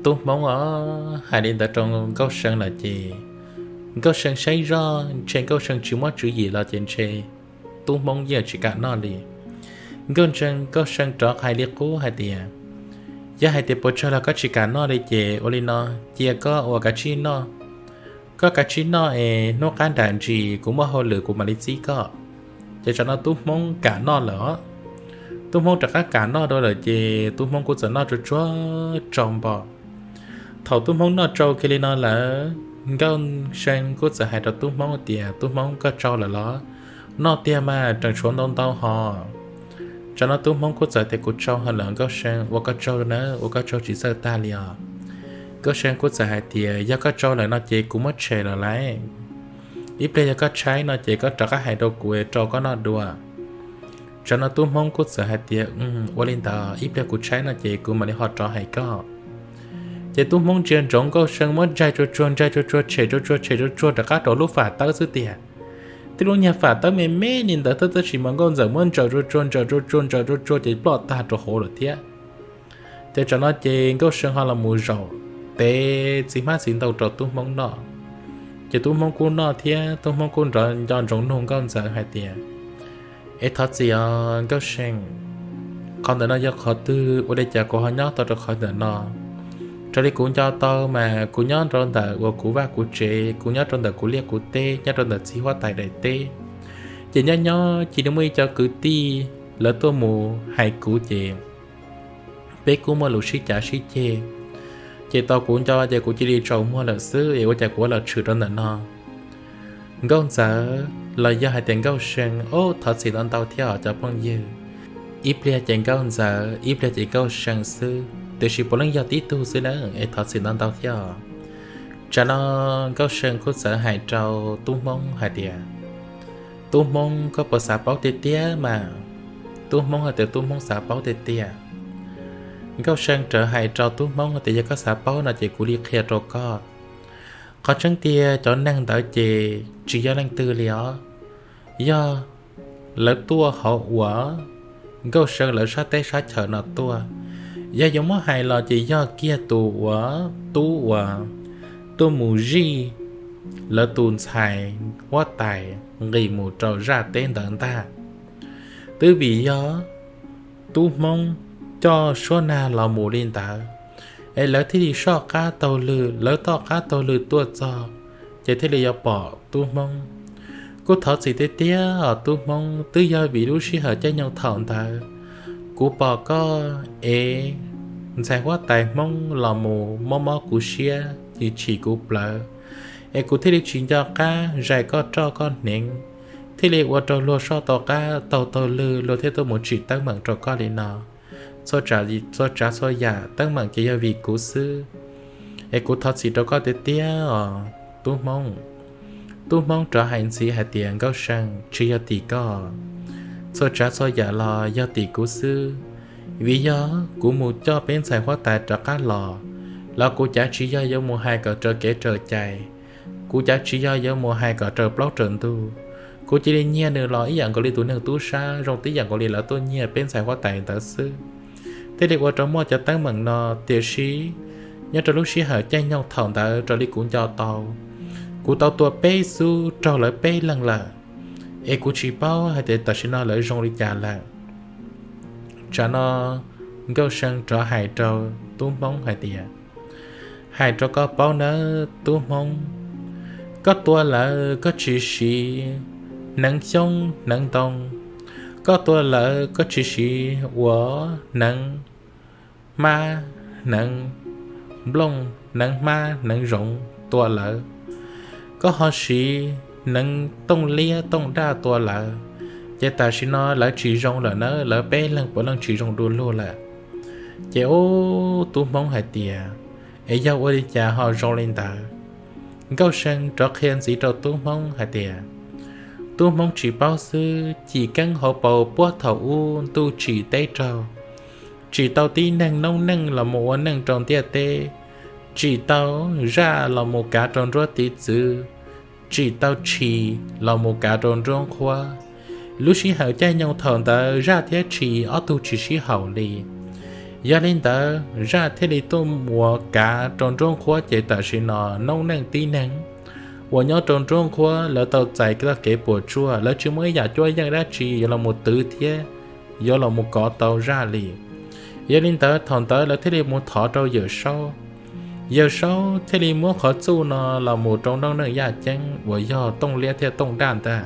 Tub Hmoob os hais li ntawd rau Nkauj See lawm ces Nkauj See saib zoj ntshe Nkauj See tsis muab tswv yim los ces ntshe Tub Hmoob yeej tsis kam noj li. Nkauj See, Nkauj See rov hais li qub hais tias, Yog hais tias puas tsawg los koj tsis kam noj li ces ua li no, cia koj ua kav tsij noj. Koj kav tsij noj es hnub qab nram ntsis kuv muaj hauj lwm kuv mam li txib koj. Ces tsam no Tub Hmoob kam noj lawm os. Tub Hmoob rov qab kam noj dua lawm ces Tub Hmoob kuj txawm noj tsuag tsuag tsau npo. Thaum Tub Hmoob noj tsau kiag li no lawm, Nkauj See kuj txawm hais rau Tub Hmoob tias, Tub Hmoob, koj tsau lawm los? Noj tiag mas, tseem tshuav ntau ntau hos. Tsam no Tub Hmoob kuj txawm tias, Kuv tsau hos lawm Nkauj See, ua koj tsaug nawb, ua koj tsaug tsis txawj tag li os. Nkauj See kuj txawm hais tias, Yog koj tsau lawm no ces kuv muab tshem lawm lauj. Ib pliag yog koj tshaib no ces koj rov qab hais rau kuv rau koj noj dua. Tsam no Tub Hmoob kuj txawm hais tias, Ua li ntawd ib pliag kuv tshaib no ces kuv mam li ho rov hais koj. Ces Tub Hmoob ntsia ntsoov Nkauj See muab ntsais tsuag tsuag, ntsais tsuag tsuag, tshem tsuag tsuag, tshem tsuag tsuag rov qab rau lub fam tawb xwb tiag. Tib lub nyuag fam tawb me me li ntawd tab sis mas Nkauj Ntxawm muab ntsawm tsuag tsuag, ntsawm tsuag tsuag, ntsawm tsuag tsuag ces ploj tag rau hauv lawm thiab. Ces tsam no ces Nkauj See ho los mus zaum tev txiv hmab txiv ntoo rau Tub Hmoob noj. Ces Tub Hmoob kuj noj thiab Tub Hmoob kuj nrov nco ntsoov nug Nkauj Ntxawm hais tias, Es thov txim os Nkauj See, qhov ntawm no yog qhov twg ua li cas kuv ho nyob tau rau qhov ntawm no? Raws li kuv nco tau mas kuv nyob rau ntawm uas kuv vaj kuv tsev, kuv nyob rau ntawm kuv liaj kuv teb, nyob rau ntawm txiv huab tais daim teb. Ces nyob nyob cia li muaj ib co kwv tij lawv tuaj mus hais kuv ces peb kuj muaj lus sib cav sib ceg. Ces tau kuv nco ces kuv cia li tsaus muag lawm xwb es ua cas kuv los tshwm rau ntawm no? Nkauj Ntxawm los yog hais tias Nkauj See, ob, thov txim ntau ntau thiab os cov phooj ywg. Ib pliag ces Nkauj Ntxawm, ib pliag ces Nkauj See xwb, tiam sis puav leej yog tib tug xwb na, es thov txim ntau ntau thiab os. Tsam no Nkauj See kuj txawm hais rau Tub Hmoob hais tias, Tub Hmoob, koj puas xav paub tiag tiag mas? Tub Hmoob hais tias Tub Hmoob xav paub tiag tiag. Nkauj See rov hais rau Tub Hmoob hais tias, Yog koj xav paub no ces kuv li qhia rau koj. Qhov tseeb tiag cov neeg ntawd ces tsis yog leej twg li os, yog lawv tuaj hauv uas Nkauj See lawv sab teb sab chaws no tuaj. Yog yuav muab hais los ces yog kiag tus uas tub uas tuaj mus zij lawv tus ntxhais huab tais nqis mus rau zaj teb ntawd ntag. Twb vim yog Tub Hmoob coj suab nag los mus li ntawd, es lawv thiaj li soj qab taug lw, lawv toj qab taug lw tuaj txog, ces thiaj li yuav pom Tub Hmoob. Kuv thov txim tiag tiag os Tub Hmoob, twb yog vim lub sij hawm caij nyoog thaum ntawd kuv pom koj es ntxhais huab tais Hmoob los mus mob mob kuv siab, chim chim kuv plawv, es kuv thiaj li tsis nco qab zais koj roj koj hneev, thiaj li ua rau luag soj tau qab taug taug lw, luag thiaj tuaj mus tsim teeb meem rau koj li no. Txhua tsav txhua yam teeb meem ces yog vim kuv xwb, es kuv thov txim rau koj tiag tiag os Tub Hmoob. Tub Hmoob rov hais ntxiv hais tias, Nkauj See, tsis yog tim koj, txhua tsav txhua yam los yog tim kuv xwb. Vim yog kuv mus coj peb ntxhais huab tais rov qab los, los kuv cav tsis yog yuav mus hais kom raws kev raws cai, kuv cav tsis yog yuav mus hais kom raws plaub raws ntug. Kuv cia li nyiag nws los ib yam nkaus li tus neeg tub sab zoo tib yam nkaus li lawv tuaj nyiag peb ntxhais huab tais ntawd xwb, thiaj li ua rau muaj cov teeb meem no. Tiam sis nyob rau lub sij hawm caij nyoog thaum ntawd raws li kuv nco tau, kuv tau tua peb xub raug lawv peb leeg lawm, es kuv tsis paub hais tias tam sim no lawv zoo li cas lawm. Tsam no Nkauj See rov hais rau Tub Hmoob hais tias, Hais rau koj paub nawb Tub Hmoob, koj tua lawv koj tsis siv hneev xyoob hneev ntoo, koj tua lawv koj tsis siv ua hneev hmab, hneev nplooj, hneev hmab hneev zoov tua lawv, koj ho siv hneev tooj liab tooj daj tua lawv, ces tam sim no lawv tsis zoo lawm nawb, lawv peb leeg puav leej tsis zoo dua luag lawm. Ces ub Tub Hmoob hais tias, Es yog ua li cas ho zoo li ntawd? Nkauj See rov qhia ntxiv rau Tub Hmoob hais tias, Tub Hmoob tsis paub xwb, Cim Keeb hauv paus puag thaum ub ntuj tsim teb raug, tsim tau tib neeg noob neej los mus ua neej rau ntiaj teb, tsim tau zaj los mus kav rau nruab tiv txwv, tsim tau tshis los mus kav rau nruab nqhuab. Lub sij hawm caij nyoog thaum ntawd zaj thiab tshis ob tug tsis sib haum li. Yog li ntawd zaj thiaj li tuaj mus kav rau nruab nqhuab, ces tam sim no noob neej tib neeg uas nyob rau nruab nqhuab lawv tau txais txoj kev puas tsuaj, lawv tsis muaj ib yam cuab yeej dab tsi yuav los mus twv thiab yuav los mus kov tau zaj li. Yog li ntawd thaum ntawd lawv thiaj li mus thov rau Yawm Saub. Yawm Saub thiaj li muab qhov txuj no los mus rau noob neej yaj ceeb uas yog tooj liab thiab tooj daj ntag.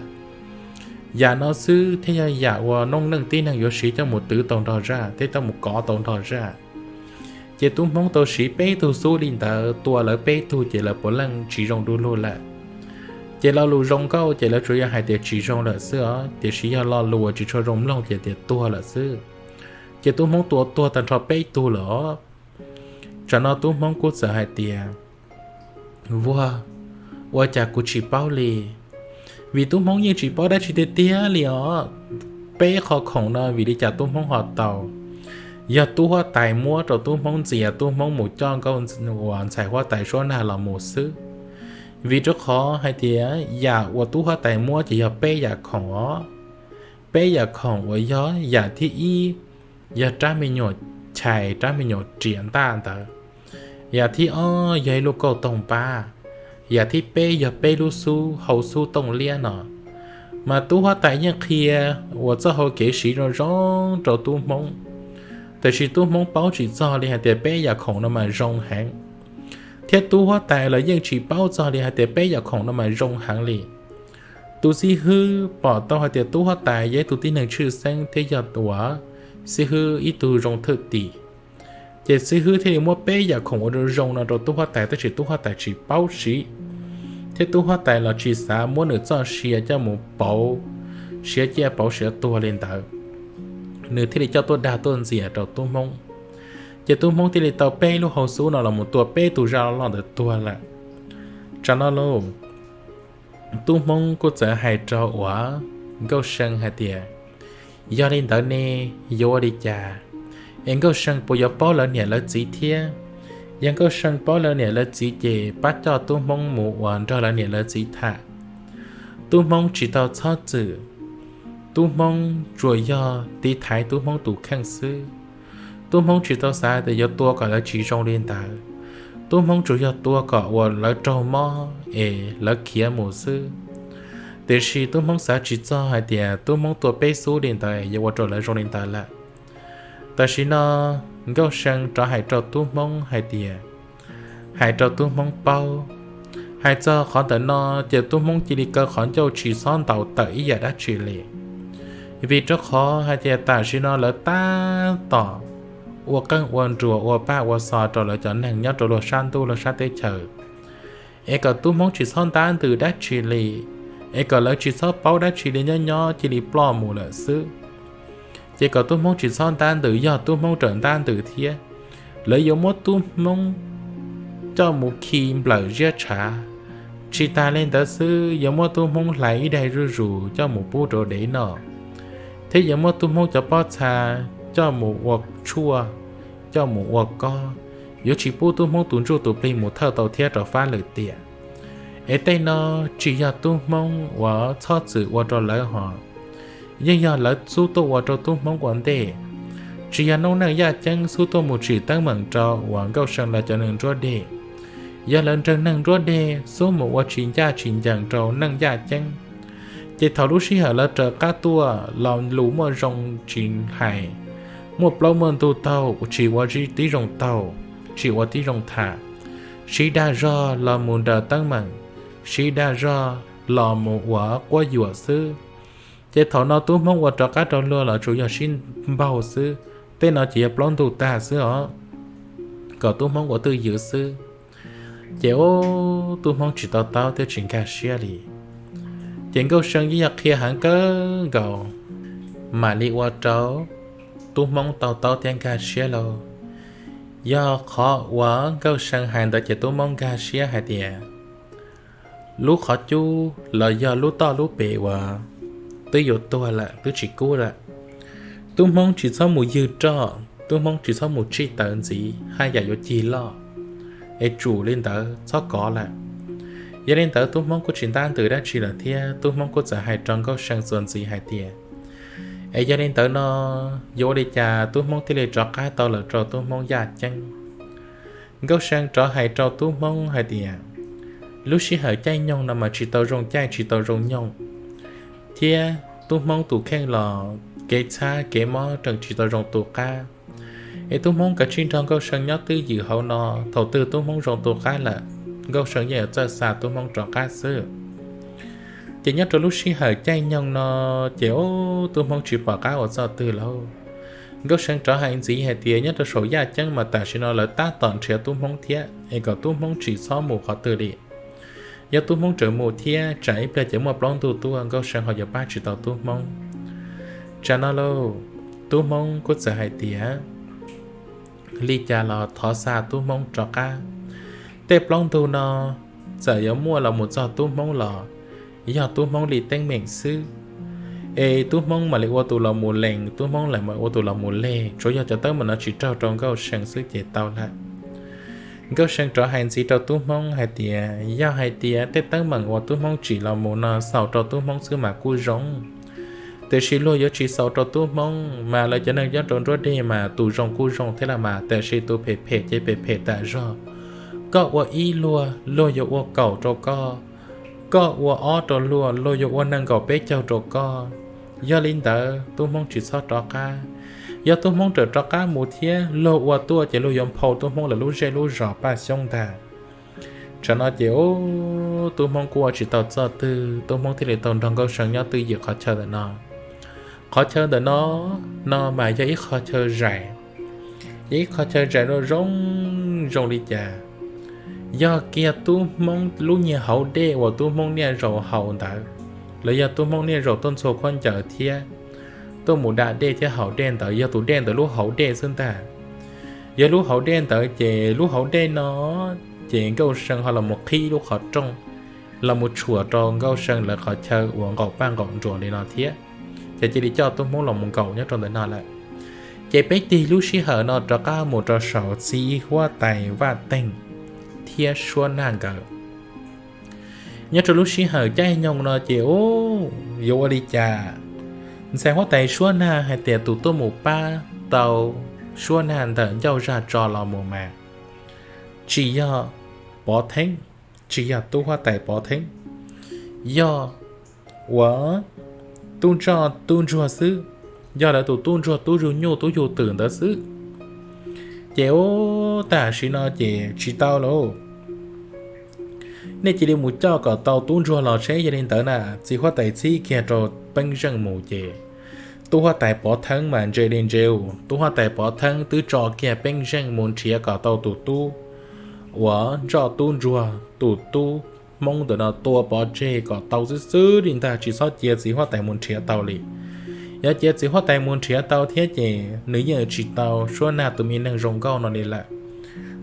Yam no xwb thiaj yog yam uas noob neej tib neeg yuav siv coj mus twv tau nrog zaj thiab coj mus kov tau nrog zaj. Ces tub Hmoob tau siv peb tug xub li ntawd tua lawv peb tug ces lawv puav leej tsis zoo du lug lawm. Ces lo lus zoo nkauj ces lawv tsuas yog hais tias tsis zoo lawm xwb os, tiam sis yog lo lus uas tsis tshua zoo mloog ces tias tuag lawm xwb. Ces tub Hmoob tua tuag tag nrho peb tug lawm os. Tsam no tub Hmoob kuj txawm hais tias, Vuag, ua cas kuv tsis paub li? Vim tub Hmoob yeej tsis paub dab tsi tiag tiag li os. Peb qhov khoom no vim li cas tub Hmoob ho tau? Yog tub huab tais muab rau tub Hmoob ntxias, tub Hmoob mus coj nkauj uas ntxhais huab tais suab nag los mus xwb. Vim rau qhov hais tias yam uas tub huab tais muab ces yog peb yam khoom os. Peb yam khoom uas yog yam thib ib yog rab me nyuam chais, rab me nyuam riam ntaj ntawd. Yam thib ob yog ib lub kauj toog npab. Yam thib peb yog peb lub xub hau xub tooj liab no. Mas tub huab tais yeej qhia uas txoj hau kev siv zoo zoo rau tub Hmoob, tiam sis tub Hmoob paub tsis txog li hais tias peb yam khoom no mas zoo heev, thiab tub huab tais los yeej tsis paub txog li hais tias peb yam khoom no mas zoo heev li. Tus xib hwb pom tau hais tias tub huab tais yog ib tug tib neeg tshwj xeeb thiab yog uas xib hwb ib tug zoo thwj tim, ces xib hwb thiaj li muab peb yam khoom ua zoo no rau tub huab tais, tab sis tub huab tais tsis paub siv, thiab tub huab tais los tsis xav muab nws txoj sia coj mus pauv siav ciaj pauv siav tuag li ntawd, nws thiaj li coj tuaj dag tuaj ntxias rau tub Hmoob. Ces tub Hmoob thiaj li tau peb lub hau xub no los mus tua peb tug zaj loj loj ntawd tuag lawm. Tsam no lauj, tub Hmoob kuj txawm hais rau uas Nkauj See hais tias, Yog li ntawd ne, yuav ua li cas? Es Nkauj See puas yuav paub lawv niam lawv txiv thiab? Yog Nkauj See paub lawv niam lawv txiv ces pab coj tub Hmoob mus uas nrog lawv niam lawv txiv tham. Tub Hmoob tsis tau txhob txwm, tub Hmoob tsuas yog tiv thaiv tub Hmoob tus kheej xwb. Tub Hmoob tsis tau xav tias yuav tua kom lawv tsis zoo li ntawd. Tub Hmoob tsuas yog tua kom uas lawv raug mob es lawv khiav mus xwb. Tiam sis tub Hmoob xav tsis txog hais tias tub Hmoob tua peb xub li ntawd yuav ua rau lawv zoo li ntawd lawm. Tam sim no Nkauj See rov hais rau tub Hmoob hais tias, hais rau tub Hmoob paub. Hais txog qhov ntawm no ces tub Hmoob cia li kaw qhov ncauj tsis txhob ntaus tawm ib yam dab tsi li, vim rau qhov hais tias tam sim no lawv tab tom ua qeej ua nruas ua paj ua xo rau lawv cov neeg nyob rau luag sab ntuj luag sab teb chaws. Es kom tub Hmoob tsis txhob ntab ntws dab tsi li, es kom lawv tsis txhob paub dab tsi li, nyob nyob cia li ploj mus lawm xwb. Ces kom tub Hmoob tsis txhob ntab ntws, yog tub Hmoob raws ntab ntws thiab, lawv yuav muab tub Hmoob coj mus khi nplawm ziab tshav. Tsis tas li ntawd xwb, yuav muab tub Hmoob hlais ib daig zuj zus coj mus pub rau dev noj, thiab yuav muab tub Hmoob cov pob txha coj mus ua tshuaj, coj mus ua kob. Yuav tsis pub tub Hmoob tus ntsuj tus plig mus thawj tau thiab rau fab lwm tiam. Es tej no tsis yog tub Hmoob uas txhob txwm ua rau lawv hos, yeej yog lawv xub tuaj ua rau tub Hmoob ua ntej. Tsis yog noob neej yaj ceeb xub tuaj mus tsim teeb meem rau uas Nkauj See lawv cov neeg nruab deg. Yog lawv cov neeg nruab deg xub mus ua tsis ncaj tsis ncees rau neej yaj ceeb, ces thaum lub sij hawm lawv raws qab tuaj los lus muaj zoo tsis hais, muaj plaub muaj ntug taug tsis ua tib zoo taug, tsis ua tib zoo tham, siv dag zog los mus nraws teeb meem, siv dag zog los mus ua quab yuam xwb. Ces thaum no tub Hmoob ua rov qab rau luag los tsuas yog sib npaug xwb, tej no ces yog plaub ntug tag xwb os, kom tub Hmoob ua twj ywm xwb. Ces ub, tub Hmoob tsis tau taub thiab tsis nkag siab li. Ces Nkauj See yeej yog qhia heev kawg nkaus mam li ua rau tub Hmoob tau taub thiab nkag siab lauj. Yog qhov uas Nkauj See hais ntawd ces tub Hmoob nkag siab hais tias lub qhov cub los yog lub toj lub pes uas twb yuav tuag lawm twb tsis kub lawm, tub Hmoob tsis txhob mus ywg roj, tub Hmoob tsis txhob mus tsij tawv ntxiv haj yam yuav cig loj, es tsum li ntawd txhob kov lawm. Yog li ntawd tub Hmoob kuj tsis ntab ntws dab tsi lawm thiab tub Hmoob kuj txawm hais rau Nkauj See txuas ntxiv hais tias, es yog li ntawd no yuav ua li cas tub Hmoob thiaj li rov qab tau lawm rau tub Hmoob yaj ceeb? Nkauj See rov hais rau tub Hmoob hais tias, lub sij hawm caij nyoog no mas tsis tau zoo caij tsis tau zoo nyoog, thiab tub Hmoob tus kheej los kev txhab kev mob tseem tsis tau zoo tu qab. Es tub Hmoob kav tsij nrog Nkauj See nyob twj ywm hauv no, thaum twg tub Hmoob zoo tu qab lawm, Nkauj See yeej yuav txawj xa tub Hmoob rov qab xwb. Ces nyob rau lub sij hawm caij nyoog no, ces ub, tub Hmoob tsis pom qab ua txoj twg lauj. Nkauj See rov hais ntxiv hais tias nyob rau saum yaj ceeb mas tam sim no lawv tab tom nrhiav tub Hmoob thiab es kom tub Hmoob tsis txhob mus qhov twg li. Yog tub Hmoob tseem mus thiab tsam ib pliag ces muaj plaub ntug tuaj Nkauj See ho yuav pab tsis tau tub Hmoob. Tsam no lauj, tub Hmoob kuj txawm hais tias li cas los thov xa tub Hmoob rov qab. Tej plaub ntug no txawm yuav muaj los mus txog tub Hmoob los yog tub Hmoob li teeb meem xwb, es tub Hmoob mam li ua tus los mus lees, tub Hmoob lam mam ua tus los mus leg, tsuav yog cov teeb meem no tsis raug rau Nkauj See xwb ces tau lawm. Nkauj See rov hais ntxiv rau tub Hmoob hais tias yog hais tias tej teeb meem uas tub Hmoob tsim los mus no xaus rau tub Hmoob xwb mas kuj zoo, tiam sis luag yuav tsis xaus rau tub Hmoob mas lawv cov neeg nyob rau nruab deg mas tus zoo kuj zoo thiab los mas, tiam sis tus phem phem ces phem phem tas zog. Koj ua ib luag, luag yuav ua kaum rau koj, koj ua ob rau luag, luag yuav ua nees nkaum peb caug rau koj. Yog li ntawd tub Hmoob tsis txhob rov qab. Yog tub Hmoob raws rov qab mus thiab luag ua tuaj ces luag yuav nphau tub Hmoob lawv lub zej lub zos paj xyoob ntag. Tsam no ces ub, tub Hmoob kuj ua tsis tau txoj twg, tub Hmoob thiaj li tau nrog Nkauj See nyob twj ywm qhov chaw ntawm no. Qhov chaw ntawm no, no mas yog ib qho chaw zais, yog ib qho chaw zais zoo zoo li cas. Yog kiag tub Hmoob lub niag hauv dej uas tub Hmoob niaj zaus haus ntawd, los yog tub Hmoob niaj zaus tuaj ntxhua khaub ncaws thiab tuaj mus da dej thiab haus dej ntawd, yog tus dej ntawd lub hauv dej xwb ntag. Yog lub hauv dej ntawd ces lub hauv dej no ces Nkauj See ho los mus qhib lub qhov rooj los mus tshuam rau Nkauj See lawv qhov chaw uas nqaum paj nqaum nruas li no thiab. Ces cia li coj tub Hmoob los mus nkaum nyob rau ntawm no lawm. Ces peb tig lub sij hawm no rov qab mus rau saum txiv huab tais Vaj Teeg thiab Suab Nag nkawd. Nyob rau lub sij hawm caij nyoog no ces ub, yuav ua li cas? Ntxhais huab tais Suab Nag hais tias tus tuaj mus pab tau Suab Nag ntawm ncauj zaj tso los mus mas tsis yog Pov Theeb, tsis yog tub huab tais Pov Theeb, yog uas tub ntsoj tub ntsuag xwb, yog lawv tus tub ntsuag tub yug nyuj tub yug twm ntawd xwb. Ces ub, tam sim no ces tsis tau lauj. Nej cia li mus coj kom tau tub ntsuag los seb. Yog li ntawd na, txiv huab tais txib kiag rau Peeb Zeej mus ces tub huab tais Pov Theeb mas ntse li ntse, tub huab tais Pov Theeb twb tso kiag Peeb Zeej mus nrhiav kom tau tus tub uas ntsoj tub ntsuag, tus tub Hmoob ntawm no tua pov tseg kom tau xwb xwb li ntag, tsis txhob cia txiv huab tais mus nrhiav tau li. Yog cia txiv huab tais mus nrhiav tau thiab ces nws yeej tsis tau Suab Nag tus me neeg zoo nkauj no li lawm.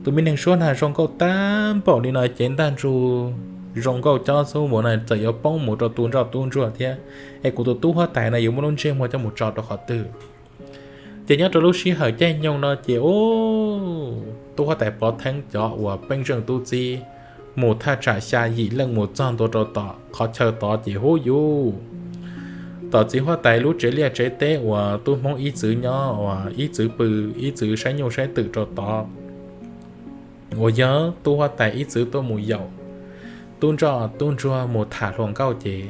Tus me neeg Suab Nag zoo nkauj tag npaum li no ces ntaj ntsug zoo nkauj cob xub npua no txawm yuav poob mus rau tus ntsoj tub ntsuag thiab, es kuv tus tub huab tais no yuav muab lub ntsej muag coj mus tso rau qhov twg? Ces nyob rau lub sij hawm caij nyoog no ces ub, tub huab tais Pov Theeb cov uas Peeb Zeej tub txib mus thaj tsam xya yim leej mus txog ntua rau tom qhov chaw tod ces hub yus, tom txiv huab tais lub tsev liaj tsev teb uas tub Hmoob ib txwv nyob uas ib txwv pw, ib txwv saib nyuj saib twm rau tod, uas yog tub huab tais ib txwv tuaj mus yaum tub ntsoj tub ntsuag mus tham hluas nkauj ces,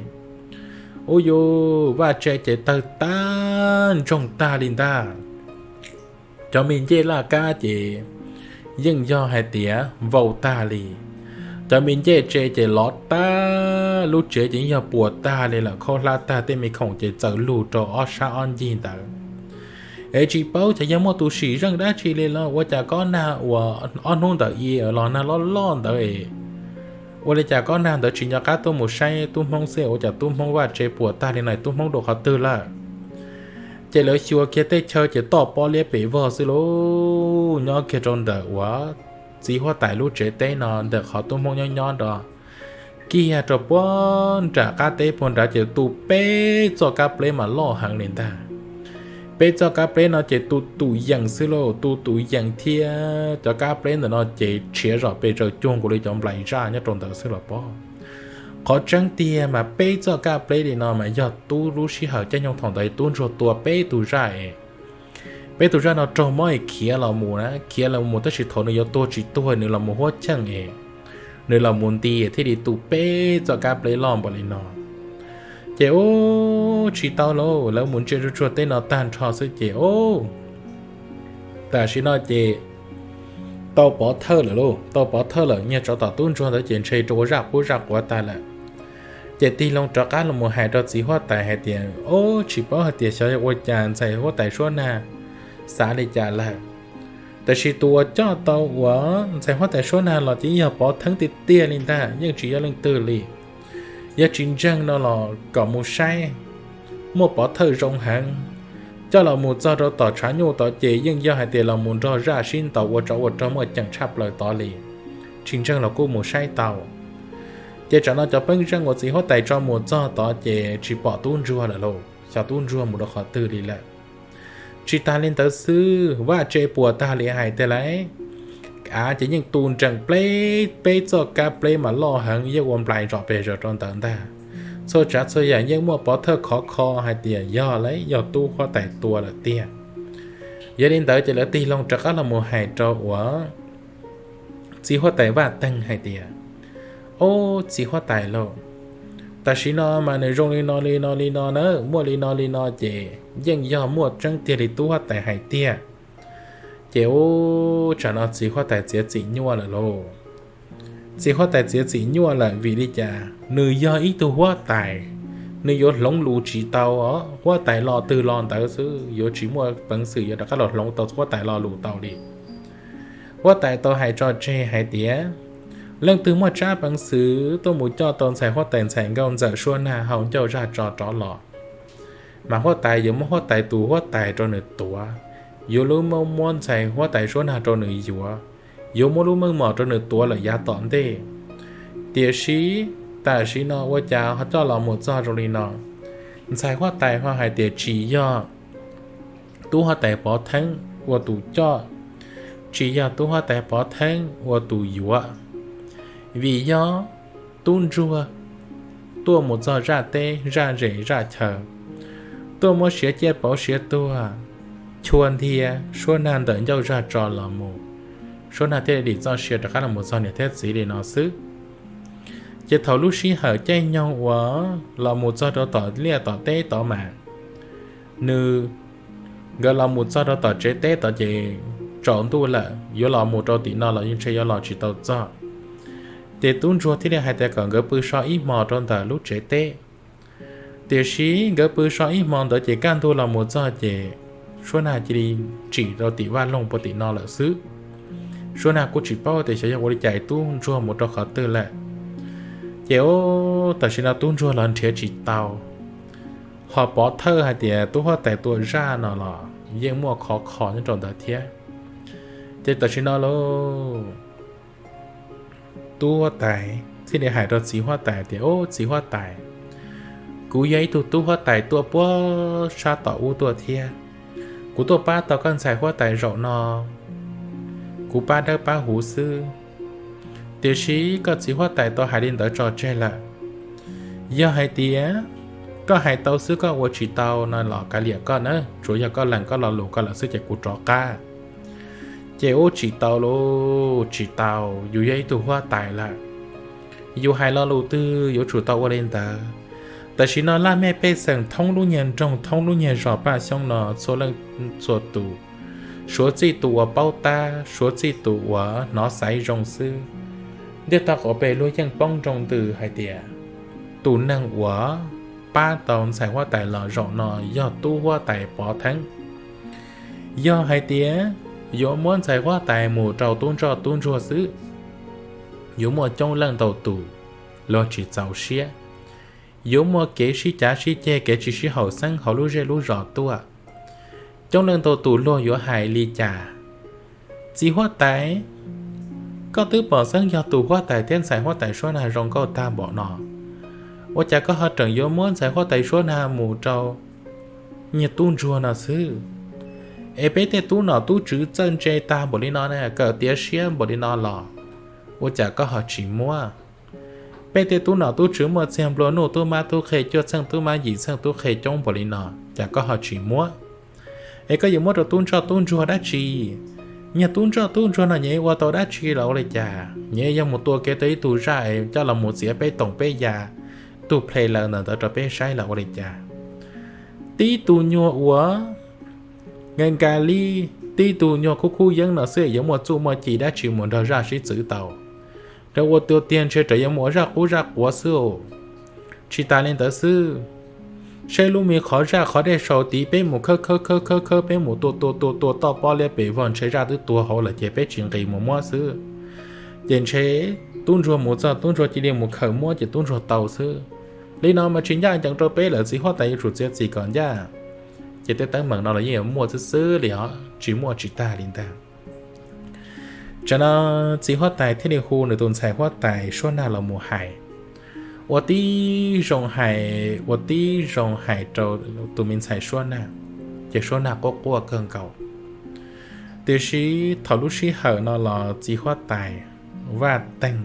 ub yus, vaj tse ces tawg tag ntsoog tag li ntag. Cov me ncej laj kab ces yeej yog hais tias vau tag li. Cov me ncej tse ces lov tag, lub tsev ces yeej yog puas tag li lawm, khaub hlab tag, tej me khoom ces txawm lug rau ob sab ob ncig ntawd. Es tsis paub xyov yog muaj tus sim zeej dab tsi li los ua cas kob nag uas ob hnub ntawd i los nag loj loj ntawd es, ua li cas kob nag ntawd tsis nco qab tuaj mus saib tub Hmoob xwb, ua cas tub Hmoob vaj tse puas tag li no, tub Hmoob dua qhov twg lawm? Ces lawv xyuas kiag tej chaw ces toj pob liab pes vog xwb lauj. Nyob kiag rau ntawm uas txiv huab tais lub tsev teb no, ntawm qhov tub Hmoob nyob nyob nrog kiag rau puag nram qab teb puag nrad ces tu peb txoj kab pleb mas loj heev li ntag. Peb txoj kab pleb no ces tu tus yees xwb lauj, tu tus yees thiab cov kab pleb ntawm no ces tshiav zom pes tsaws cuag nkaus li cov nplais zaj nyob rau ntawd xwb los pob. Qhov tseeb tiag mas peb txoj kab pleb li no mas yog tub lub sij hawm caij nyoog thaum ntawd tub ntsuag tua peb tus zaj es, peb tus zaj no raug mob es khiav los mus na, khiav los mus tab sis thaum nws yuav tuag tsis tuag nws los mus huab cheej es, nws los mus nti thiaj li tu peb txoj kab pleb loj npaum li no. Ces ub, tsis tau lauj, lawv mus ntsia tsuag tsuag teb no tag nrho xwb ces ub, tam sim no ces tau pov thawj lawm lauj, tau pov thawj lawm, niag tsov tom tub ntsuag ntawd ces ntshe rau ua zaj qub zaj quav tag lawm. Ces tig loo rov qab los mus hais rau txiv huab tais hais tias, Ob, tsis paub hais tias xyov yog ua cas ntxhais huab tais suab nag xav li cas lawm. Tab sis tus uas coj tau uas ntxhais huab tais suab nag los ces yog pov theeb tiag tiag li ntag, yeej tsis yog leej twg li. Yog tsis ntseeg no los kom mus saib, muaj pov thawj zoo heev. Coj los mus txog rau tom tshav nyuj tod ces yeej yog hais tias los mus nrog zaj sib ntaus ua tsov ua rog muaj ceem tshaj plaws tod li. Tsis ntseeg los kuj mus saib tau. Ces tsam no cov peeb zeej uas txiv huab tais tso mus txog tod ces tsis pom tub ntsuag lawm lauj, xyov tub ntsuag mus rau qhov twg li lawm. Tsis tas li ntawd xwb, vaj tse puas tag li hais tias lawv av ces yeej tu nrees pleb, peb txoj kab pleb mas loj heev yeej ua nplai zom pes zom rau ntawd ntag. Txhua tsav txhua yam yeej muaj pov thawj khov kho hais tias yog lawv yog tub huab tais tua lawm tiag. Yog li ntawd ces lawv tig loo rov qab los mus hais rau uas txiv huab tais vaj teeg hais tias, Ob, txiv huab tais lauj, tam sim no mas nws zoo li no li no li no na, muaj li no li no ces yeej yog muaj tseeb tiag li tub huab tais hais tiag. Ces ub, tsam no txiv huab tais txiav txim nyuaj lawm lauj. Txiv huab tais txiav txim nyuaj lawm vim li cas? Nws yog ib tug huab tais, nws yuav hloov lus tsis tau os. Huab tais los twg los ntawd xwb, yuav tsis muaj peev xwm yuav rov qab los hloov tau huab tais lo lus tau li. Huab tais tau hais tso tseg hais tias, leej twg muaj tsab peev xwm tuaj mus coj tau ntxhais huab tais ntxhais nkauj ntxawm suab nag hau ncauj zaj tso rov los, mas huab tais yuav muab huab tais tus huab tais rau nws tuav, yuav lub muab muab ntxhais huab tais suab nag rau nws yuav, yuav muab lub meej mom rau nws tuav lawm yav tom ntej. Tiam sis tam sim no ua cas ho coj los mus txog zoo li no? Ntxhais huab tais ho hais tias tsis yog tub huab tais pov theeb ua tus coj, tsis yog tub huab tais pov theeb ua tus yuav, vim yog tub ntsuag tuaj mus txog zaj teb zaj zes zaj chaw, tuaj muab siav ciaj pauv siav tuag, chua ntiag suab nag ntawm ncauj zaj tso los mus, suab nag thiaj li dim txoj sia rov qab los mus txog niam thiab txiv li no xwb. Ces thaum lub sij hawm caij nyoog uas los mus txog rau tom liaj tom teb tod mas, nws nkawd los mus txog rau tom tsev teb tod ces tsaus ntuj lawm, yuav los mus rau tim no los yeej ntshe yuav los tsis tau txog. Ces tub ntsuag thiaj li hais tias kom nkawd pw so ib hmos rau ntawm lub tsev teb. Tiam sis nkawd pw so ib hmos ntawd ces kaj ntug los mus txog ces suab nag cia li tsim rau tim vaj loog puag tim no lawm xwb. Suab nag kuj tsis paub tias xyov yog ua li cas tub ntsuag mus rau qhov twg lawm. Ces tam sim no tub ntsuag los nrhiav tsis tau, ho pov thawj hais tias tub huab tais tua zaj no los yeej muaj khov kho nyob rau ntawd thiab. Ces tam sim no lauj, tub huab tais thiaj li hais rau txiv huab tais tias, Ob, txiv huab tais, kuv yog ib tug tub huab tais tuaj puag sab tom ub tuaj thiab. Kuv tuaj pab tau koj ntxhais huab tais zaum no, kuv pab dawb pab huv xwb. Tiam sis koj txiv huab tais tau hais li ntawd tso tseg lawm. Yog hais tias koj hais tau xwb koj ua tsis tau no los kav liam koj na, tsuav yog koj lees koj lo lus koj lawm xwb ces kuv rov qab. Ces ub, tsis tau lauj, tsis tau, yus yog ib tug huab tais lawm, yus hais lo lus twg yuav tsum tau ua li ntawd. Tam sim no laj mej pej xeem thoob lub nyuag nroog thoob lub nyuag zos Paj Xyoob no txhua leej txhua tus, suav txij tus uas paub tab suav txij tus uas hnov xaiv zoo xwb, ntiaj teb qhov pes luag yeej paub nroo ntws hais tias tus neeg uas pab tau ntxhais huab tais los zaum no yog tub huab tais Pov Theeb. Yog hais tias yuav muab ntxhais huab tais mus rau tub ntsoj tub ntsuag xwb, yuav muaj coob leej ntau tus luag tsis txaus siab, yuav muaj kev sib cav sib ceg kev tsis sib haum xeeb hauv lub zej lub zos tuaj. Coob leej ntau tus luag yuav hais li cas? Txiv huab tais, koj twb pom xeeb yog tus huab tais thiab ntxhais huab tais suab nag zoo nkauj tag npaum no, ua cas koj ho tseem yuav muab ntxhais huab tais suab nag mus rau niag tub ntsuag no xwb? Es peb tej tub nom tub tswv txawj ntse tag npaum li no ne, kawm tiav siab npaum li no los ua cas koj ho tsis muab? Peb tej tub nom tub tswv muaj txiag nplua nuj tub mab tub qhe cuaj txheej tub mab yim txheej tub qhe coob npaum li no cas koj ho tsis muab? Es koj yuav muab rau tub ntsoj tub ntsuag dab tsi? Niag tub ntsoj tub ntsuag no nyias ua tau dab tsi los ua li cas? Nyias yog mus tua kev tau ib tug zaj es coj los mus txiav peb toom peb ya, tug plhe laws ntawm ntawd rau peb saib los ua li cas? Tib tug nyuag uas nka nka li, tib tug nyuag kub kub yeeb no xwb yuav muaj txuj muaj ci dab tsi mus nrog zaj sib txwv tau? Rau ua tua tiag ntshe rov yuav mus ua zaj qub zaj quav xwb os. Tsis tas li ntawd xwb, saib lub me qhov zaj qhov dej saum tid peb mus khawb khawb khawb khawb khawb, peb mus tua tua tua tua toj pob liab pes vog ntshe zaj twb tuag hauv lawm ces peb tsis nqis mus muab xwb. Ces ntshe tub ntsuag mus txog tub ntsuag cia li mus khaws muab ces tub ntsuag tau xwb. Li no mas tsis ncaj ncees rau peb lawm, txiv huab tais yuav tsum txiav txim kom ncaj. Ces tej teeb meem no los yeej yuav muaj xwb xwb li os, tsis muaj tsis tag li ntag. Tsam no txiv huab tais thiaj li hu nws tus ntxhais huab tais suab nag los mus hais, ua tib zoo hais ua tib zoo hais rau tus me ntxhais suab nag, ces suab nag quaj quaj kawg nkaus. Tiam sis thaum lub sij hawm no los txiv huab tais Vaj Teeg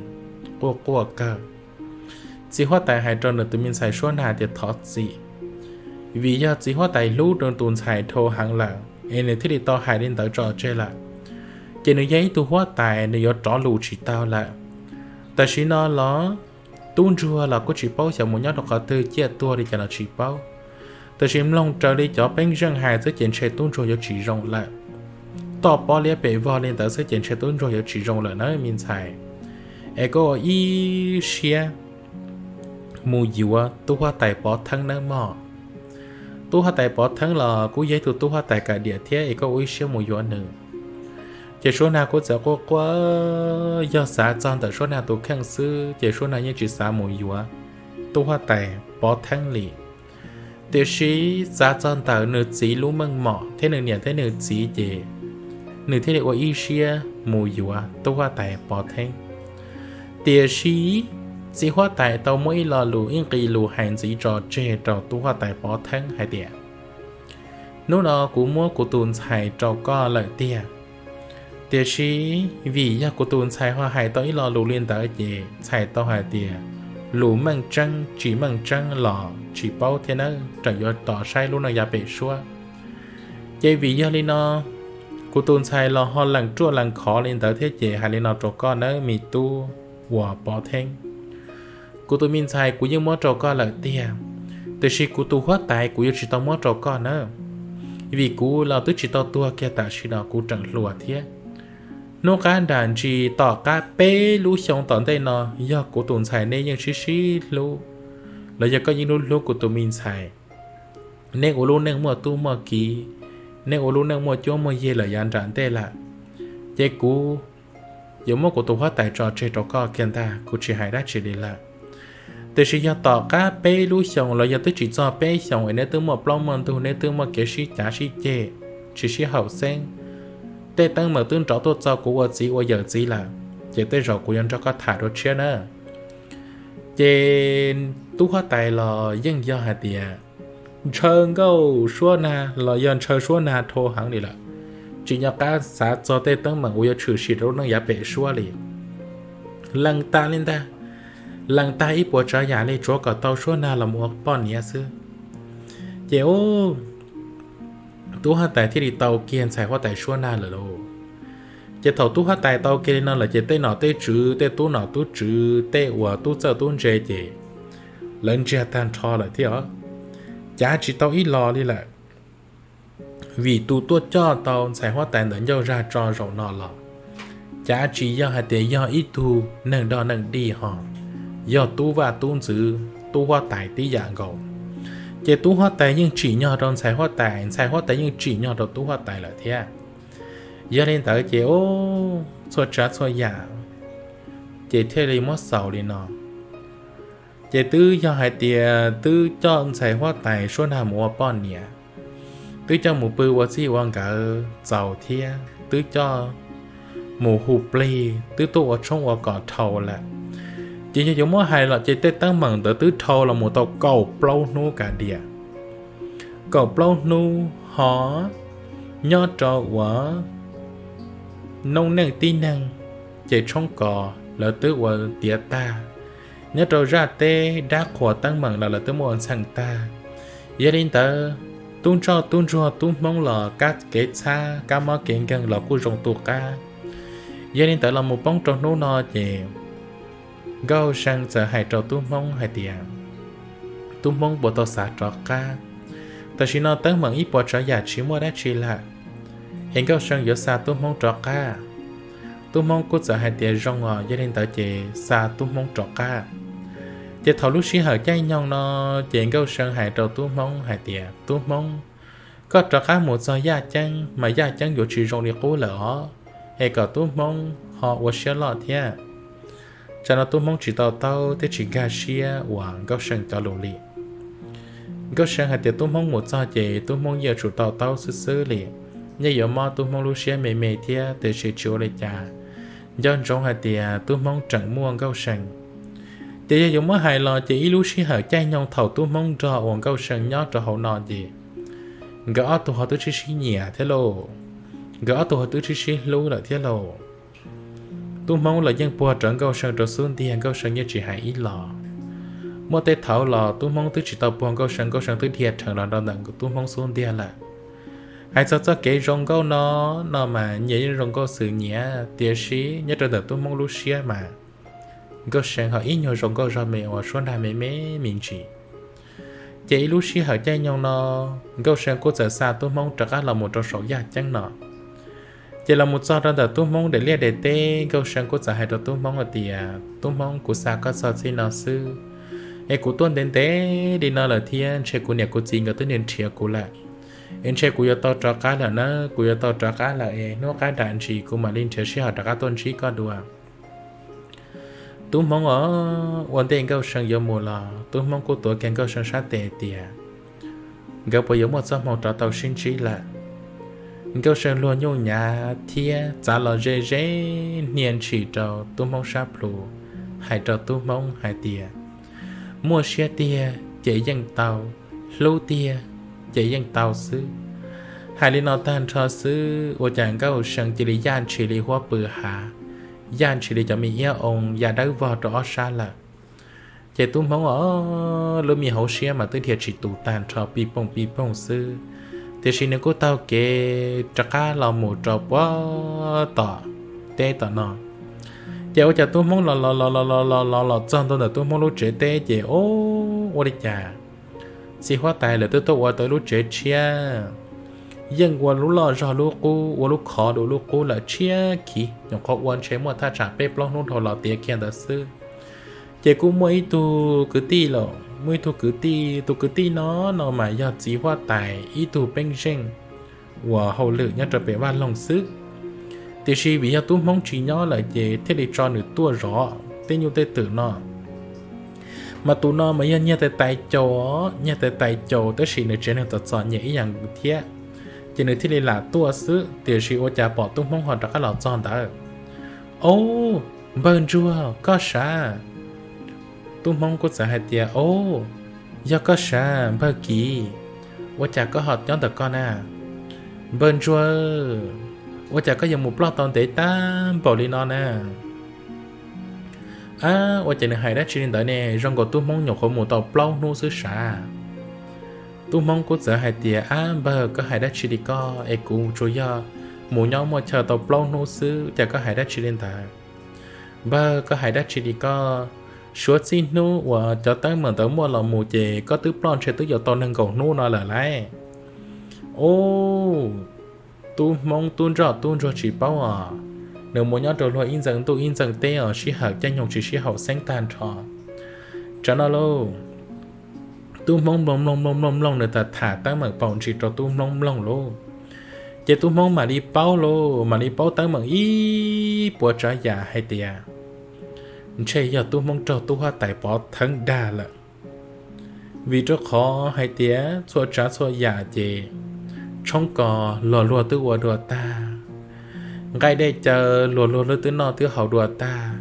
quaj quaj kawg. Txiv huab tais hais rau nws tus me ntxhais suab nag tias thov txim, vim yog txiv huab tais hlub nws tus ntxhais dhau heev lawm es nws thiaj li tau hais li ntawd tso tseg lawm. Ces nws yog ib tug huab tais, nws yuav rov lus tsis tau lawm. Tam sim no los tub ntsuag los kuj tsis paub xyov mus nyob rau qhov twg, ciaj tuag li cas los tsis paub. Tam sim mloog raws li cov peeb zeej hais xwb ces ntshe tub ntsuag yuav tsis zoo lawm. Toj pob liab pes vog li ntawd xwb ces ntshe tub ntsuag yuav tsis zoo lawm nawb me ntxhais. Es koj ua ib siab mus yuav tub huab tais Pov Theeb nawb mog. Tub huab tais Pov Theeb los kuj yog ib tug tub huab tais kam diam thiab, es koj ua ib siab mus yuav nws. Ces suab nag kuj txawm quaj quaj, yog xav txog ntawm suab nag tus kheej xwb ces suab nag yeej tsis xav mus yuav tub huab tais Pov Theeb li. Tiam sis xav txog ntawm nws txiv lub meej mom thiab nws niam thiab nws txiv ces nws thiaj li ua ib siab mus yuav tub huab tais Pov Theeb. Tiam sis txiv huab tais tau muab ib lo lus ib nqe lus hais ntxiv tso tseg rau tub huab tais Pov Theeb hais tias, hnub no kuv muab kuv tus ntxhais rau koj lawm tiag. Tiam sis vim yog kuv tus ntxhais ho hais tau ib lo lus li ntawd ces ntxhais tau hais tias, lus meej tseeb tsis meej tseeb los tsis paub thiab nawb, tseem yuav tos saib lub neej yav pem suab. Ces vim yog li no, kuv tus ntxhais los ho lees ruaj lees khov li ntawd thiab ces hais li no rau koj nawb me tub uas Pov Theeb. Kuv tus me ntxhais kuv yeej muab rau koj lawm tiag, tiam sis kuv tus huab tais kuv yuav tsis tau muab rau koj nawb, vim kuv los twb tsis tau tuag kiag tam sim no kuv tseem hluas thiab. Hnub qab nram ntsis tom qab peb lub xyoo tom ntej no, yog kuv tus ntxhais nej yeej sib sib hlub los yog koj yeej hlub hlub kuv tus me ntxhais, nej ua lub neej muaj tub muaj kiv, nej ua lub neej muaj cuab muaj yig lawm yav nram ntej lawm, ces kuv yuav muab kuv tus huab tais tso tseg rau koj kiag ntag, kuv tsis hais dab tsi li lawm. Tiam sis yog tom qab peb lub xyoos los yog twb tsis txog peb xyoos es neb twb muaj plaub muaj ntug, neb twb muaj kev sib cav sib ceg, tsis sib haum xeeb, tej teeb meem twb nrov tuaj txog kuv ua txiv ua yawm txiv lawm, ces tej zaum kuv yuav nrog koj tham dua tshiab na. Ces tub huab tais los yeej yog hais tias ntshaw nkauj suab nag los yog ntshaw suab nag dhau heev li lawm, tsis nco qab xav txog tej teeb meem uas yuav tshwm sim rau lub neej yav pem suab li. Lees tas li ntag, lees tag ib puas tsav yam li tsuav kom tau suab nag los mus ua poj niam xwb. Ces tub huab tais thiaj li tau kiag ntxhais huab tais suab nag lawm lauj. Ces thaum tub huab tais tau kiag li no lawm ces tej nom tej tswv, tej tub nom tub tswv, tej uas tub txawj tub ntse ces lawv ntsiag tag nrho lawm thiab os. Cav tsis tau ib los li lawm, vim tus tuaj coj tau ntxhais huab tais ntawm ncauj zaj tso zaum no los cav tsis yog hais tias yog ib tug neeg dog neeg dig ho, yog tub vaj tub ntxwv, tub huab tais tib yam nkaus. Ces tub huab tais yeej tsim nyog rau ntxhais huab tais, ntxhais huab tais yeej tsim nyog rau tub huab tais lawm thiab. Yog li ntawd ces txhua tsav txhua yam ces thiaj li muab xaus li no. Ces twb yog hais tias twb coj ntxhais huab tais suab nag mus ua poj niam, twb coj mus pw ua txij ua nkawm txaus thiab twb coj mus hu plig, twb tuaj ua tshoob ua kos dhau lawm. Ces yog yuav muab hais los ces tej teeb meem ntawd twb dhau los mus tau kaum plaub hnub kav diam. Kaum plaub hnub ho nyob rau uas noob neej tib neeg, ces tshoob kos lawv twb ua tiav tag, nyob rau zaj teb dab qhuas teeb meem los lawv twb muab ua ntxheem tag. Yog li ntawd, tub ntsoj tub ntsuag tub hmoob los kab kev txhab kab mob kev nkeeg los kuj zoo tu qab. Yog li ntawd los mus poob rau hnub no ces Nkauj See txawm hais rau tub hmoob hais tias, tub hmoob puas tau xav rov qab? Tam sim no teeb meem ib puas tsav yam tsis muaj dab tsi lawm, es Nkauj See yuav xa tub hmoob rov qab. Tub hmoob kuj txawm hais tias zoo os, yog li ntawd ces xa tub hmoob rov qab. Ces thaum lub sij hawm caij nyoog no, ces Nkauj See hais rau Tub Hmoob hais tias, Tub Hmoob, koj rov qab mus txog yaj ceeb mas yaj ceeb yuav tsis zoo li qub lawm os, es kom Tub Hmoob ho ua siab loj thiab. Tsam no Tub Hmoob tsis tau taub thiab tsis nkag siab uas Nkauj See cov lus li. Nkauj See hais tias Tub Hmoob mus txog ces Tub Hmoob yeej yuav tsum tau taub xwb xwb li, yeej yuav mob Tub Hmoob lub siab me me thiab, tiam sis tsis ua li cas. Nco ntsoov hais tias Tub Hmoob tseem muaj Nkauj See. Ces yog yuav muab hais los ces ib lub sij hawm caij nyoog thaum Tub Hmoob nrog uas Nkauj See nyob rau hauv no ces nkawd ob tug ho twb sib sib nyiam thiab lauj, nkawd ob tug ho twb sib sib hlub lawm thiab lauj. Tub Hmoob los yeej puag rawv Nkauj See rau xub ntiag, Nkauj See yeej tsis hais ib los. Muaj tej thaum los Tub Hmoob twb tsis tau puag Nkauj See, Nkauj See twb dhia rhees los rau ntawm Tub Hmoob xub ntiag lawm. Hais txog txoj kev zoo nkauj no, no mas nyias yeej zoo nkauj xwm nyiam, tiam sis nyob rau ntawm Tub Hmoob lub siab mas Nkauj See ho ib nyuag zoo nkauj zog me uas suab nag me me me ntsis. Ces ib lub sij hawm caij nyoog no, Nkauj See kuj txawm xa Tub Hmoob rov qab los mus rau saum yaj ceeb no. Ces los mus txog rau ntawm Tub Hmoob daim liaj daim teb, Nkauj See kuj txawm hais rau Tub Hmoob hais tias, Tub Hmoob, kuv xa koj txog txij no xwb, es kuv tuaj ntev ntev li no lawm thiab ntshe kuv niam kuv txiv nkawd twb nrhiav kuv lawm, es ntshe kuv yuav tau rov qab lawm na, kuv yuav tau rov qab lawm es hnub qab dam ntsis kuv mam li nrhiav sij hawm rov qab tuaj ntsib koj dua. Tub Hmoob os, ua ntej Nkauj See yuav mus los Tub Hmoob kuj tuav kiag Nkauj See sab tes tias, nkawd puas yuav muaj txoj hmoo rov tau sib ntsib lawm. Nkauj See luag nyuj nyav thiab txav los ze ze hnia ntshis rau Tub Hmoob sab plhu, hais rau Tub Hmoob hais tias, muaj siab tiag ces yeej tau, hlub tiag ces yeej tau xwb. Hais li no tag nrho xwb ua cas Nkauj See cia li yaj ntshis li huab pw hav, yaj ntshis li cov me iab oo ya dawb vog rau ob sab lawm. Ces Tub Hmoob os, lub me hauv siab mas twb dhia tsis tus tag nrho pij pooj pij pooj xwb, tiam sis nws kuj taug kev rov qab los mus rau puag tom teb tom no. Ces ua cas Tub Hmoob los los los los los los los los txog ntua ntawm Tub Hmoob lub tsev teb ces, o, ua li cas txiv huab tais lawv twb tuaj ua tau lub tsev tshiab, yeej ua lub loj zog lub qub, ua lub khov du lub qub lawm tshiab khiv, nyuam qhuav ua ntshe muaj thaj tsam peb plaub hnub dhau los tiav kiag ntawd xwb. Ces kuj muaj ib tug kwv tij los, muaj ib tug kwv tij, tus kwv tij no no mas yog txiv huab tais ib tug peeb zeej uas hauj lwm nyob rau pem vaj loog xwb. Tiam sis vim yog Tub Hmoob tsis nyob lawm ces thiaj li tso nws tuaj zov tej nyuj tej twm no. Mas tus no mas yog nyiag tais tais caus, nyiag tais tais caus tab sis nws tsev neeg txom txom nyem ib yam thiab, ces nws thiaj li lam tuaj xwb. Tiam sis ua cas pom Tub Hmoob ho rov qab los txog ntawd. Au, npawg Ntsuag, koj sav? Tub Hmoob kuj txawm hais tias, au, yog koj sav npawg Kiv, ua cas koj ho nyob ntawm koj na? Npawg Ntsuag, ua cas koj yuav mus ploj tau ntev tag npaum li no na? Ab, ua cas nws hais dab tsi li ntawd ne, zoo nkaus Tub Hmoob nyuam qhuav mus tau plaub hnub xwb sav. Tub Hmoob kuj txawm hais tias, ab npawg, koj hais dab tsi li koj es, kuv tsuas yog mus nyob muaj chaw tau plaub hnub xwb cas koj hais dab tsi li ntawd? Npawg, koj hais dab tsi li koj? Suav txij hnub uas cov teeb meem ntawd muaj los mus ces koj twb ploj ntshe twb yuav tau nees nkaum hnub no lawm lauj. Ub, Tub Hmoob tub ntsoj tub ntsuag tsis paub os, nws mus nyob rau luag ib ntxees ntuj ib ntxees teb os, sij hawm caij nyoog tsis sib haum xeeb tag nrho. Tsam no lauj, Tub Hmoob mloog mloog mloog mloog mloog nws tham tham teeb meem paum ntsis rau Tub Hmoob mloog lauj, ces Tub Hmoob mam li paub lauj, mam li paub teeb meem ib puas tsav yam hais tias ntshe yog Tub Hmoob raug tub huab tais Pov Theeb dag lawm. Vim rau qhov hais tias txhua tsav txhua yam ces tshoob kos luag luag twb ua dua tag, nqaij dej cawv luag luag twb noj twb haus dua tag,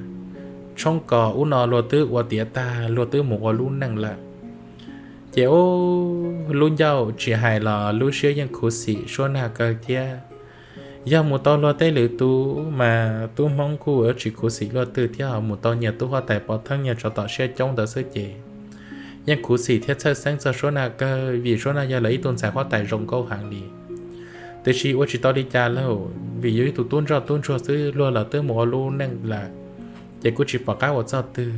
tshoob kos ub no luag twb ua tiav tag, luag twb mus ua lub neej lawm. Ces ub, lub ncauj tsis hais los lub siab yeej khuv xim Suab Nag kawg thiab. Yog mus tau luag tej lwm tus mas Tub Hmoob kuj yuav tsis khuv xim luaj twg thiab, mus tau nyias tub huab tais Pov Theeb nyias tsov tom siab coob ntawd xwb ces yeej khuv xim thiab txhawj xeeb txog Suab Nag kawg, vim Suab Nag yog lawv ib tug ntxhais huab tais zoo nkauj heev li. Tiam sis ua tsis tau li cas lauj, vim yog ib tug tub ntsoj tub ntsuag xwb, luag los twb mus ua lub neej lawm, ces kuj tsis pom qab ua txog twg.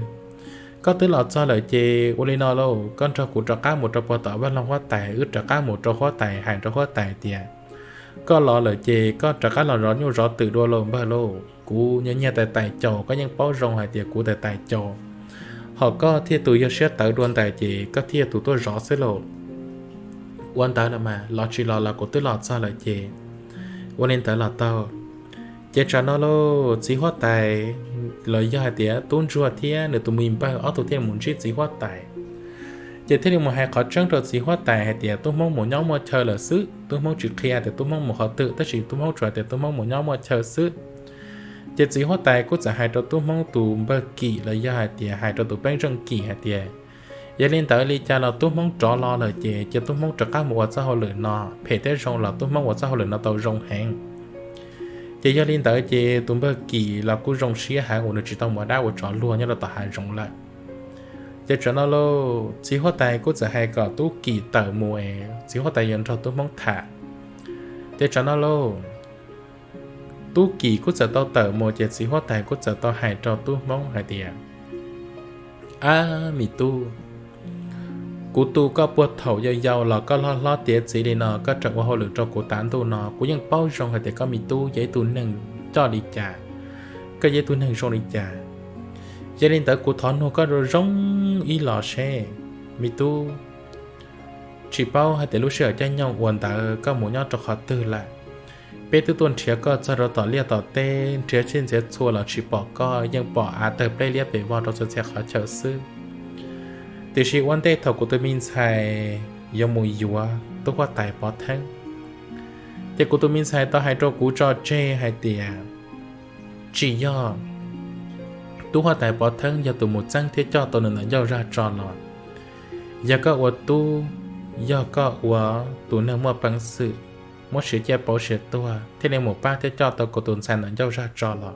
Koj twb los txog lawm ces ua li no lauj, koj nrog kuv rov qab mus rau puag tom vaj loog huab tais, wb rov qab mus rau huab tais hais rau huab tais tias koj los lawm ces koj rov qab los zov nyuj zov twm dua lauj npawg lauj. Kuv nyiag tais tais caus, koj yeej paub zoo hais tias kuv tais tais caus, Hos koj thiaj tus yog siab tawv dua ntais ces koj thiaj tus tuaj zov xwb lauj. Ua ntawd los mas los tsis los los kuv twb los txog lawm ces ua li ntawd los tau. Ces tsam no lauj, txiv huab tais los yog hais tias tub ntsuag thiab nws tus me npawg ob tug thiaj mus ntsib txiv huab tais. Ces thiaj li mus hais qhov tseeb rau txiv huab tais hais tias tub hmoob mus nyob muaj chaw lawm xwb, tub hmoob tsis qhia tias tub hmoob mus qhov twg, tab sis tub hmoob tsuas tias tub hmoob mus nyob muaj chaw xwb. Ces txiv huab tais kuj txawm hais rau tub hmoob tus npawg Kim los yog hais tias hais rau tus peb zeej Kim hais tias, yog li ntawd li cas los tub hmoob rov los lawm ces cia tub hmoob rov qab mus ua txoj hauj lwm no, phem thiab zoo los tub hmoob ua txoj hauj lwm no tau zoo heev. Ces yog li ntawd ces tus npawg Kim los kuj zoo siab heev uas nws tsis tau mus ua dab ua tsov luag nyob rau tom hav zoov lawm. Ces tsam no lauj, txiv huab tais kuj txawm hais kom tub Kim tawm mus es txiv huab tais yuav nrog tub hmoob tham. Ces tsam no lauj, tub Kim kuj txawm tau tawm mus ces txiv huab tais kuj txawm tau hais rau tub hmoob hais tias, ab me tub, kuv tu koj puag thaum yau yau los koj hlob hlob tiav txiv li no koj tseem ua hauj lwm rau kuv tav ntuj no, kuv yeej paub zoo hais tias koj me tub yog ib tug neeg coj li cas, koj yog ib tug neeg zoo li cas. Yog li ntawd kuv thov nug koj zoo ib los seb, me tub, tsis paub hais tias lub sij hawm caij nyoog uas ntawd koj mus nyob rau qhov twg lawm. Peb twb tuaj nrhiav koj txog rau tom liaj tom teb, nrhiav txhij ntxiav txhua los tsis pom koj, yeej pom av tawg pleb liab pes vog rau txhua txhia qhov chaw xwb. Tiam sis ua ntej thaum kuv tus me ntxhais yuav mus yuav tub huab tais Pov Theeb, ces kuv tus me ntxhais tau hais rau kuv tso tseg hais tias tsis yog tub huab tais Pov Theeb yog tus mus txeeb thiab coj tau nws ntawm ncauj zaj tso los. Yog koj ua tub, yog koj ua tus neeg muaj peev xwm, muab siav ciaj pauv siav tuag thiaj li mus pab thiab coj tau kuv tus ntxhais ntawm ncauj zaj tso los.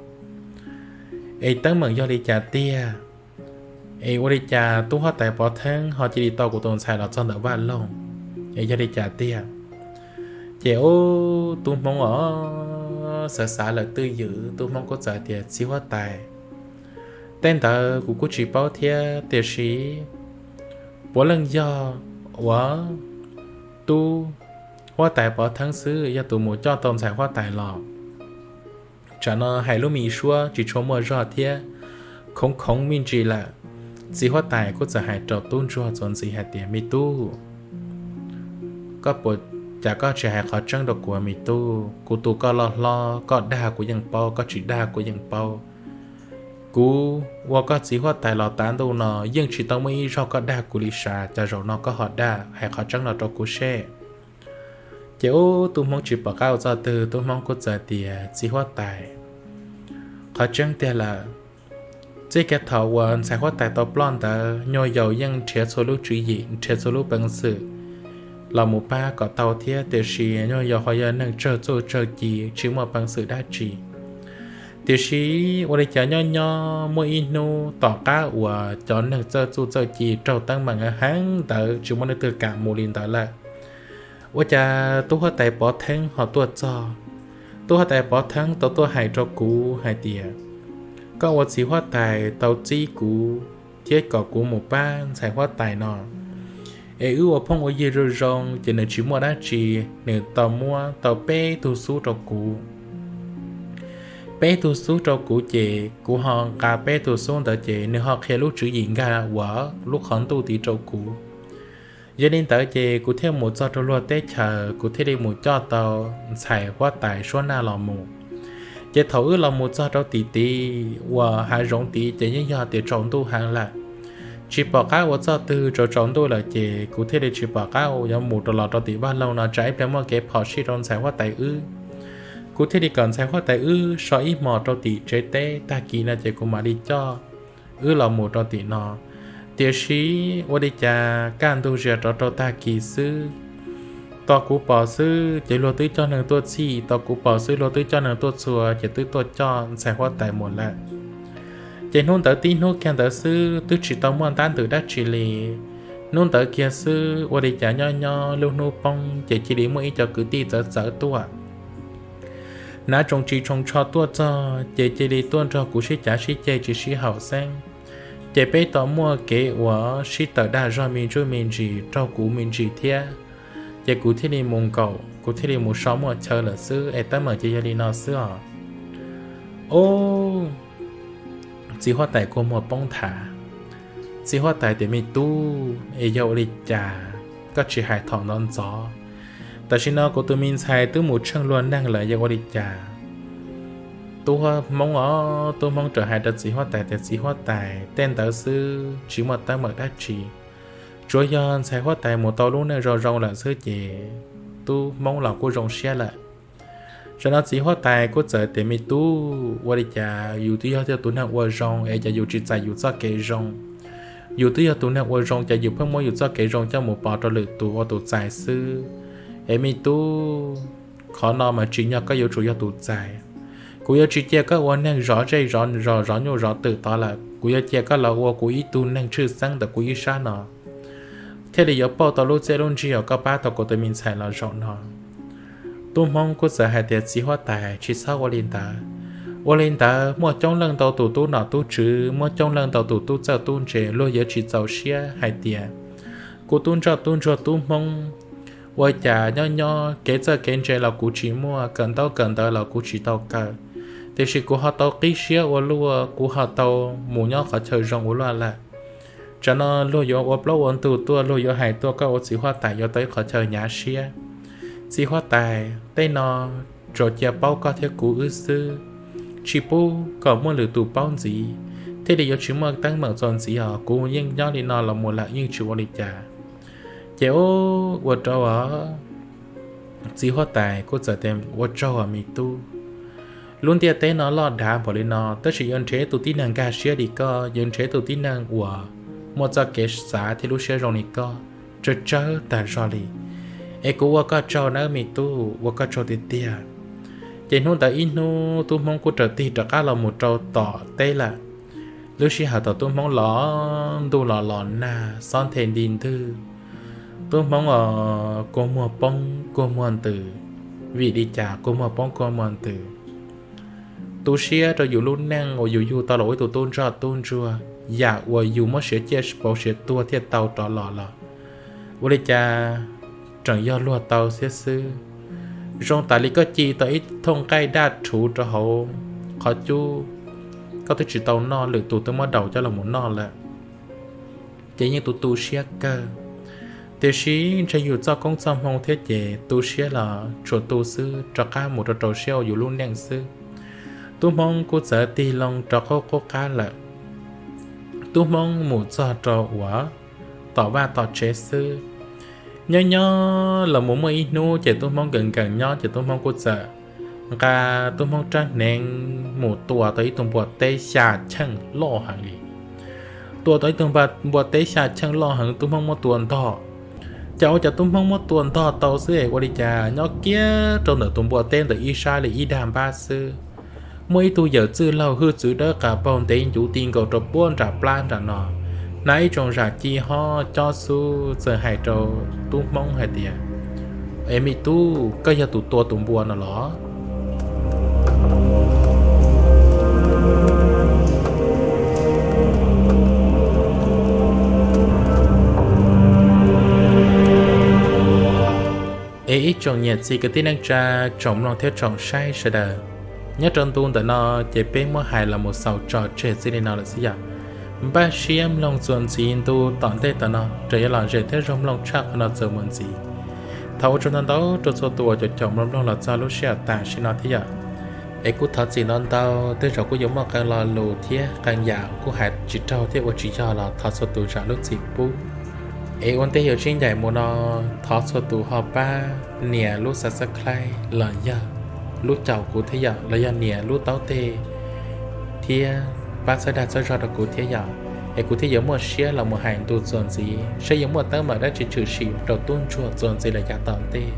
Es teeb meem yog li cas tiag? Es ua li cas tub huab tais Pov Theeb ho cia li tau kuv tus ntxhais los txog ntawm vaj loog? Es yog li cas tiag? Ces ub, tub hmoob os, xav xav lawm twj ywm, tub hmoob kuj txawm tias, txiv huab tais, tej ntawd kuv kuj tsis paub thiab, tiam sis puav leej yog uas tub huab tais Pov Theeb xwb yog tus mus coj tau ntxhais huab tais los. Tsam no hais lub me suab tsis tshua muaj zog thiab, khoov khoov me ntsis lawm. Txiv huab tais kuj txawm hais rau tub ntsuag txuas ntxiv hais tias, me tub, koj puas, cas koj tsis hais qhov tseeb rau kuv, me tub? Kuv tu koj loj hlob, koj dag kuv yeej paub, koj tsis dag kuv yeej paub. Kuv ua koj txiv huab tais los tav ntuj no yeej tsis tau muaj ib zaug koj dag kuv li sav, cas zaum no koj ho dag, hais qhov tseeb no rau kuv seb. Ces ub, tub hmoob tsis pom qab ua txoj twg, tub hmoob kuj txawm tias, txiv huab tais, qhov tseeb tiag lawm, txij kiag thaum uas ntxhais huab tais tau ploj ntawd, nyuag yaus yeej nrhiav txhua lub tswv yim, nrhiav txhua lub peev xwm los mus pab kom tau thiab, tiam sis nyuag yaus ho yog neeg tsawg txuj tsawg ci, tsis muaj peev xwm dab tsi. Tiam sis ua li cas nyob nyob muaj ib hnub tom qab uas cov neeg txawj txuj txawj ci raug teeb meem heev ntawd tsis muaj leej twg kam mus li ntawd lawm, ua cas tub huab tais Pov Theeb ho tuaj txog. Tub huab tais Pov Theeb tau tuaj hais rau kuv hais tias, koj ua txiv huab tais tau txib kuv thiab kom kuv mus pab ntxhais huab tais no, es wb ua phooj ua ywg zoo zoo, ces nws tsis muaj dab tsi, nws tau muab tau peb tug xub rau kuv. Peb tug xub rau kuv ces kuv ho nqa peb tug xub ntawd ces nws ho qhia lub tswv yim nkag uas lub qhov ntuj tid rau kuv. Yog li ntawd ces kuv thiaj mus txog rau luag teb chaws, kuv thiaj li mus coj tau ntxhais huab tais Suab Naj los mus. Ces thaum wb los mus txog rau tim tid uas hav zoov tid ces yeej yog tias tsaus ntuj heev lawm, tsis pom qab ua txoj twg, tsaus tsaus ntuj lawm ces kuv thiaj li tsis pom qab yuav mus rau los rau tim vaj loog no tsam ib pliag muaj kev phom sij rau ntxhais huab tais wb. Kuv thiaj li kom ntxhais huab tais wb so ib hmos rau tim tsev teb, tag kis no ces kuv mam li coj wb los mus rau tim no. Tiam sis ua li cas kaj ntug zia rov rau tag kis xwb, tos kuv pom xwb ces luag twb coj neeg tuaj txhij, tos kuv pom xwb luag twb coj neeg tuaj txhua, ces twb tuaj coj ntxhais huab tais mus lawm. Ces hnub ntawd tib hnub kiag ntawd xwb twb tsis tau muaj ntab ntws dab tsi li. Hnub ntawd kiag xwb ua li cas nyob nyob lub hnub poob ces cia li muaj ib co kwv tij txawv txawv tuaj, hnav tsoos tsis tsoos tsho tuaj txog ces cia li tuaj nrog kuv sib cav sib ceg tsis sib haum xeeb. Ces peb tau muaj kev uas sib tawm dag zog me ntsuj me ntsis raug kuv me ntsis thiab. Ces kuv thiaj li mus nkaum, kuv thiaj li mus so muaj chaw lawm xwb es teeb meem ces yog li no xwb os. Ub, txiv huab tais kua muag poob nthav, Txiv huab tais tias, Me tub, es yog ua li cas koj tsis hais thaum ntxov ntxov? Tam sim no kuv tus me ntxhais twb mus tsheej luag neeg lawm, yog ua li cas? Tub Hmoob os, tub Hmoob raws hais rau txiv huab tais tias, Txiv huab tais, tej ntawd xwb tsis muaj teeb meem dab tsi, tsuav yog ntxhais huab tais mus tau lub neej zoo zoo lawm xwb ces tub Hmoob los kuj zoo siab lawm. Tam no txiv huab tais kuj txawm tias, Me tub, ua li cas yus twb yog tus neeg ua zoo es cas yus tsis txais yus txoj kev zoo? Yus twb yog tus neeg ua zoo ces yus pheej muab yus txoj kev zoo coj mus pov rau lwm tus ua tus txais xwb. Es me tub, qhov no mas tsim nyog koj yuav tsum yog tus txais. Kuv yuav tsis cia koj ua neeg zov zej zov zos, zov nyuj zov twm tod lawm, kuv yuav cia koj los ua kuv ib tug neeg tshwj xeeb ntawm kuv ib sab no, thiaj li yuav pauj tau lub txiaj lub ntsig uas koj pab tau kuv tus me ntxhais los zaum no. Tub Hmoob kuj txawm hais tias, Txiv huab tais, tsis txhob ua li ntawd. Ua li ntawd muaj coob leej ntau tus tub nom tub tswv, muaj coob leej ntau tus tub txawj tub ntse, luag yuav tsis txaus siab hais tias kuv tub ntsoj tub ntsuag tub Hmoob ua cas nyob nyob kev txawj kev ntse los kuv tsis muaj, kawm ntaub kawm ntawv los kuv tsis tau kawm, tiam sis kuv ho tau qib siab ua luaj, kuv ho tau mus nyob qhov chaw zoo ua luaj lawm. Tsam no luag yuav ua plaub ua ntug tuaj, luag yuav hais tuaj, koj ua txiv huab tais yuav tau ib qhov chaw hnyav siab. Txiv huab tais, tej no tsuas cia paub koj thiab kuv wb xwb, tsis pub kom muaj lwm tus paub ntxiv, thiaj li yuav tsis muaj teeb meem txuas ntxiv os. Kuv yeej nyob li no los mus lawm yeej tsis ua li cas. Ces ua rau txiv huab tais kuj txawm tias, Ua tsaug os me tub. Lub ntiaj teb no loj dav npaum li no, tab sis yuav nrhiav tus tib neeg nkag siab li koj, yuav nrhiav tus tib neeg uas muaj txoj kev xav thiab lub siab zoo li koj tsawg tsawg tag zog li. Es kuv ua koj tsaug nawb me tub, ua koj tsaug tiag tiag. Ces hnub ntawd ib hnub tub Hmoob kuj raws tig rov qab los mus rau tom teb lawm. Lub sij hawm thaum tub Hmoob los ntuj los los nag, xob nthe nti ntwg, tub Hmoob os kua muag poob kua muag ntws. Vim li cas kua muag poob kua muag ntws? Tu siab rau yus lub neej uas yus yug tau los ua ib tug tub ntsoj tub ntsuag, yam uas yus muab siav ciaj pauv siav tuag thiaj tau rov los los, ua li cas tseem yog luag tau thiab xwb. Zoo tas li koj ci tau ib thooj nqaij daj rhuv rau hauv qhov cub, koj twb tsis tau noj, lwm tus twb muab daus coj los mus noj lawm. Ces yeej tu tu siab kawg, tiam sis ntshe yus txoj koob txoj hmoo thiab ces tu siab los tsuas tu xwb, rov qab mus rau rau siab ua yus lub neej xwb. Tub Hmoob kuj txawm tig loo rov qab qub qab lawm. Tub Hmoob mus txog rau uas tom vaj tom tsev xwb. Nyob nyob los mus muaj ib hnub ces tub Hmoob nkees nkees nyob ces tub Hmoob kuj txawm nqa tub Hmoob rab hneev mus tua tau ib tug npua teb xya cheej loj heev li. Tua tau ib tug npua teb xya cheej loj heev, tub Hmoob muab tua ntog. Ces ua cas tub Hmoob muab tua ntog tau xwb es ua li cas nyob kiag rau ntawm tus npua teb ntawd ib sab li ib dag npab xwb, muaj ib tug yawm txwj laug hwj txwv dawb qas paug ntev ncuv ti nkaus rau puag nram plab nram no, hnav ib tsoom zam ci hob cob xub txawm hais rau tub Hmoob hais tias, Es me tub, koj yog tus tua tus npua no los? Es ib tsoom niam txiv kwv tij neej tsa, tsoom mloog thiab tsoom saib sawv daws, nyob rau ntu ntawm no ces peb muab hais los mus xaus tso tseg txij li no lawm xwb yom. Npaj siab mloog txuas ntxiv ntu tom ntej tom no raws yuav lom zem thiab zoo mloog tshaj qhov no txuas mus ntxiv. Thov ua tsaug ntau ntau rau txhua tus uas caum caum mloog mloog los txog lub sij hawm tam sim no thiab yom. Es kuj thov txim ntau ntau, tej zaum kuj yuav muaj qee lo lus thiab qee yam kuj hais tsis raug thiab ua tsis yog los thov txhua tus zam lub txim pub. Es ua ntej yuav sib ncaim mus no, thov txhua tus ho pab nias lub subscribe los yog lub caum kuv thiab yom, los yog nias lub taub teg thiab pab txhawb dag txhawb zog rau kuv thiab yom. Es kuv thiaj yuav muaj siab los mus hais ntu txuas ntxiv saib yuav muaj teeb meem dab tsi tshwm sim rau tub ntsuag txuas ntxiv los yav tom ntej.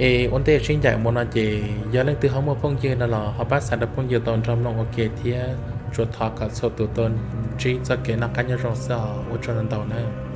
Es ua ntej sib ncaim mus no ces yog leej twg ho muaj phooj ywg no los ho pab xa rau phooj ywg tau nrog mloog ua ke thiab. Tsuas thov kom txhua tus tau ntsib txoj kev noj qab nyob zoo xwb os, ua tsaug ntau ntau na.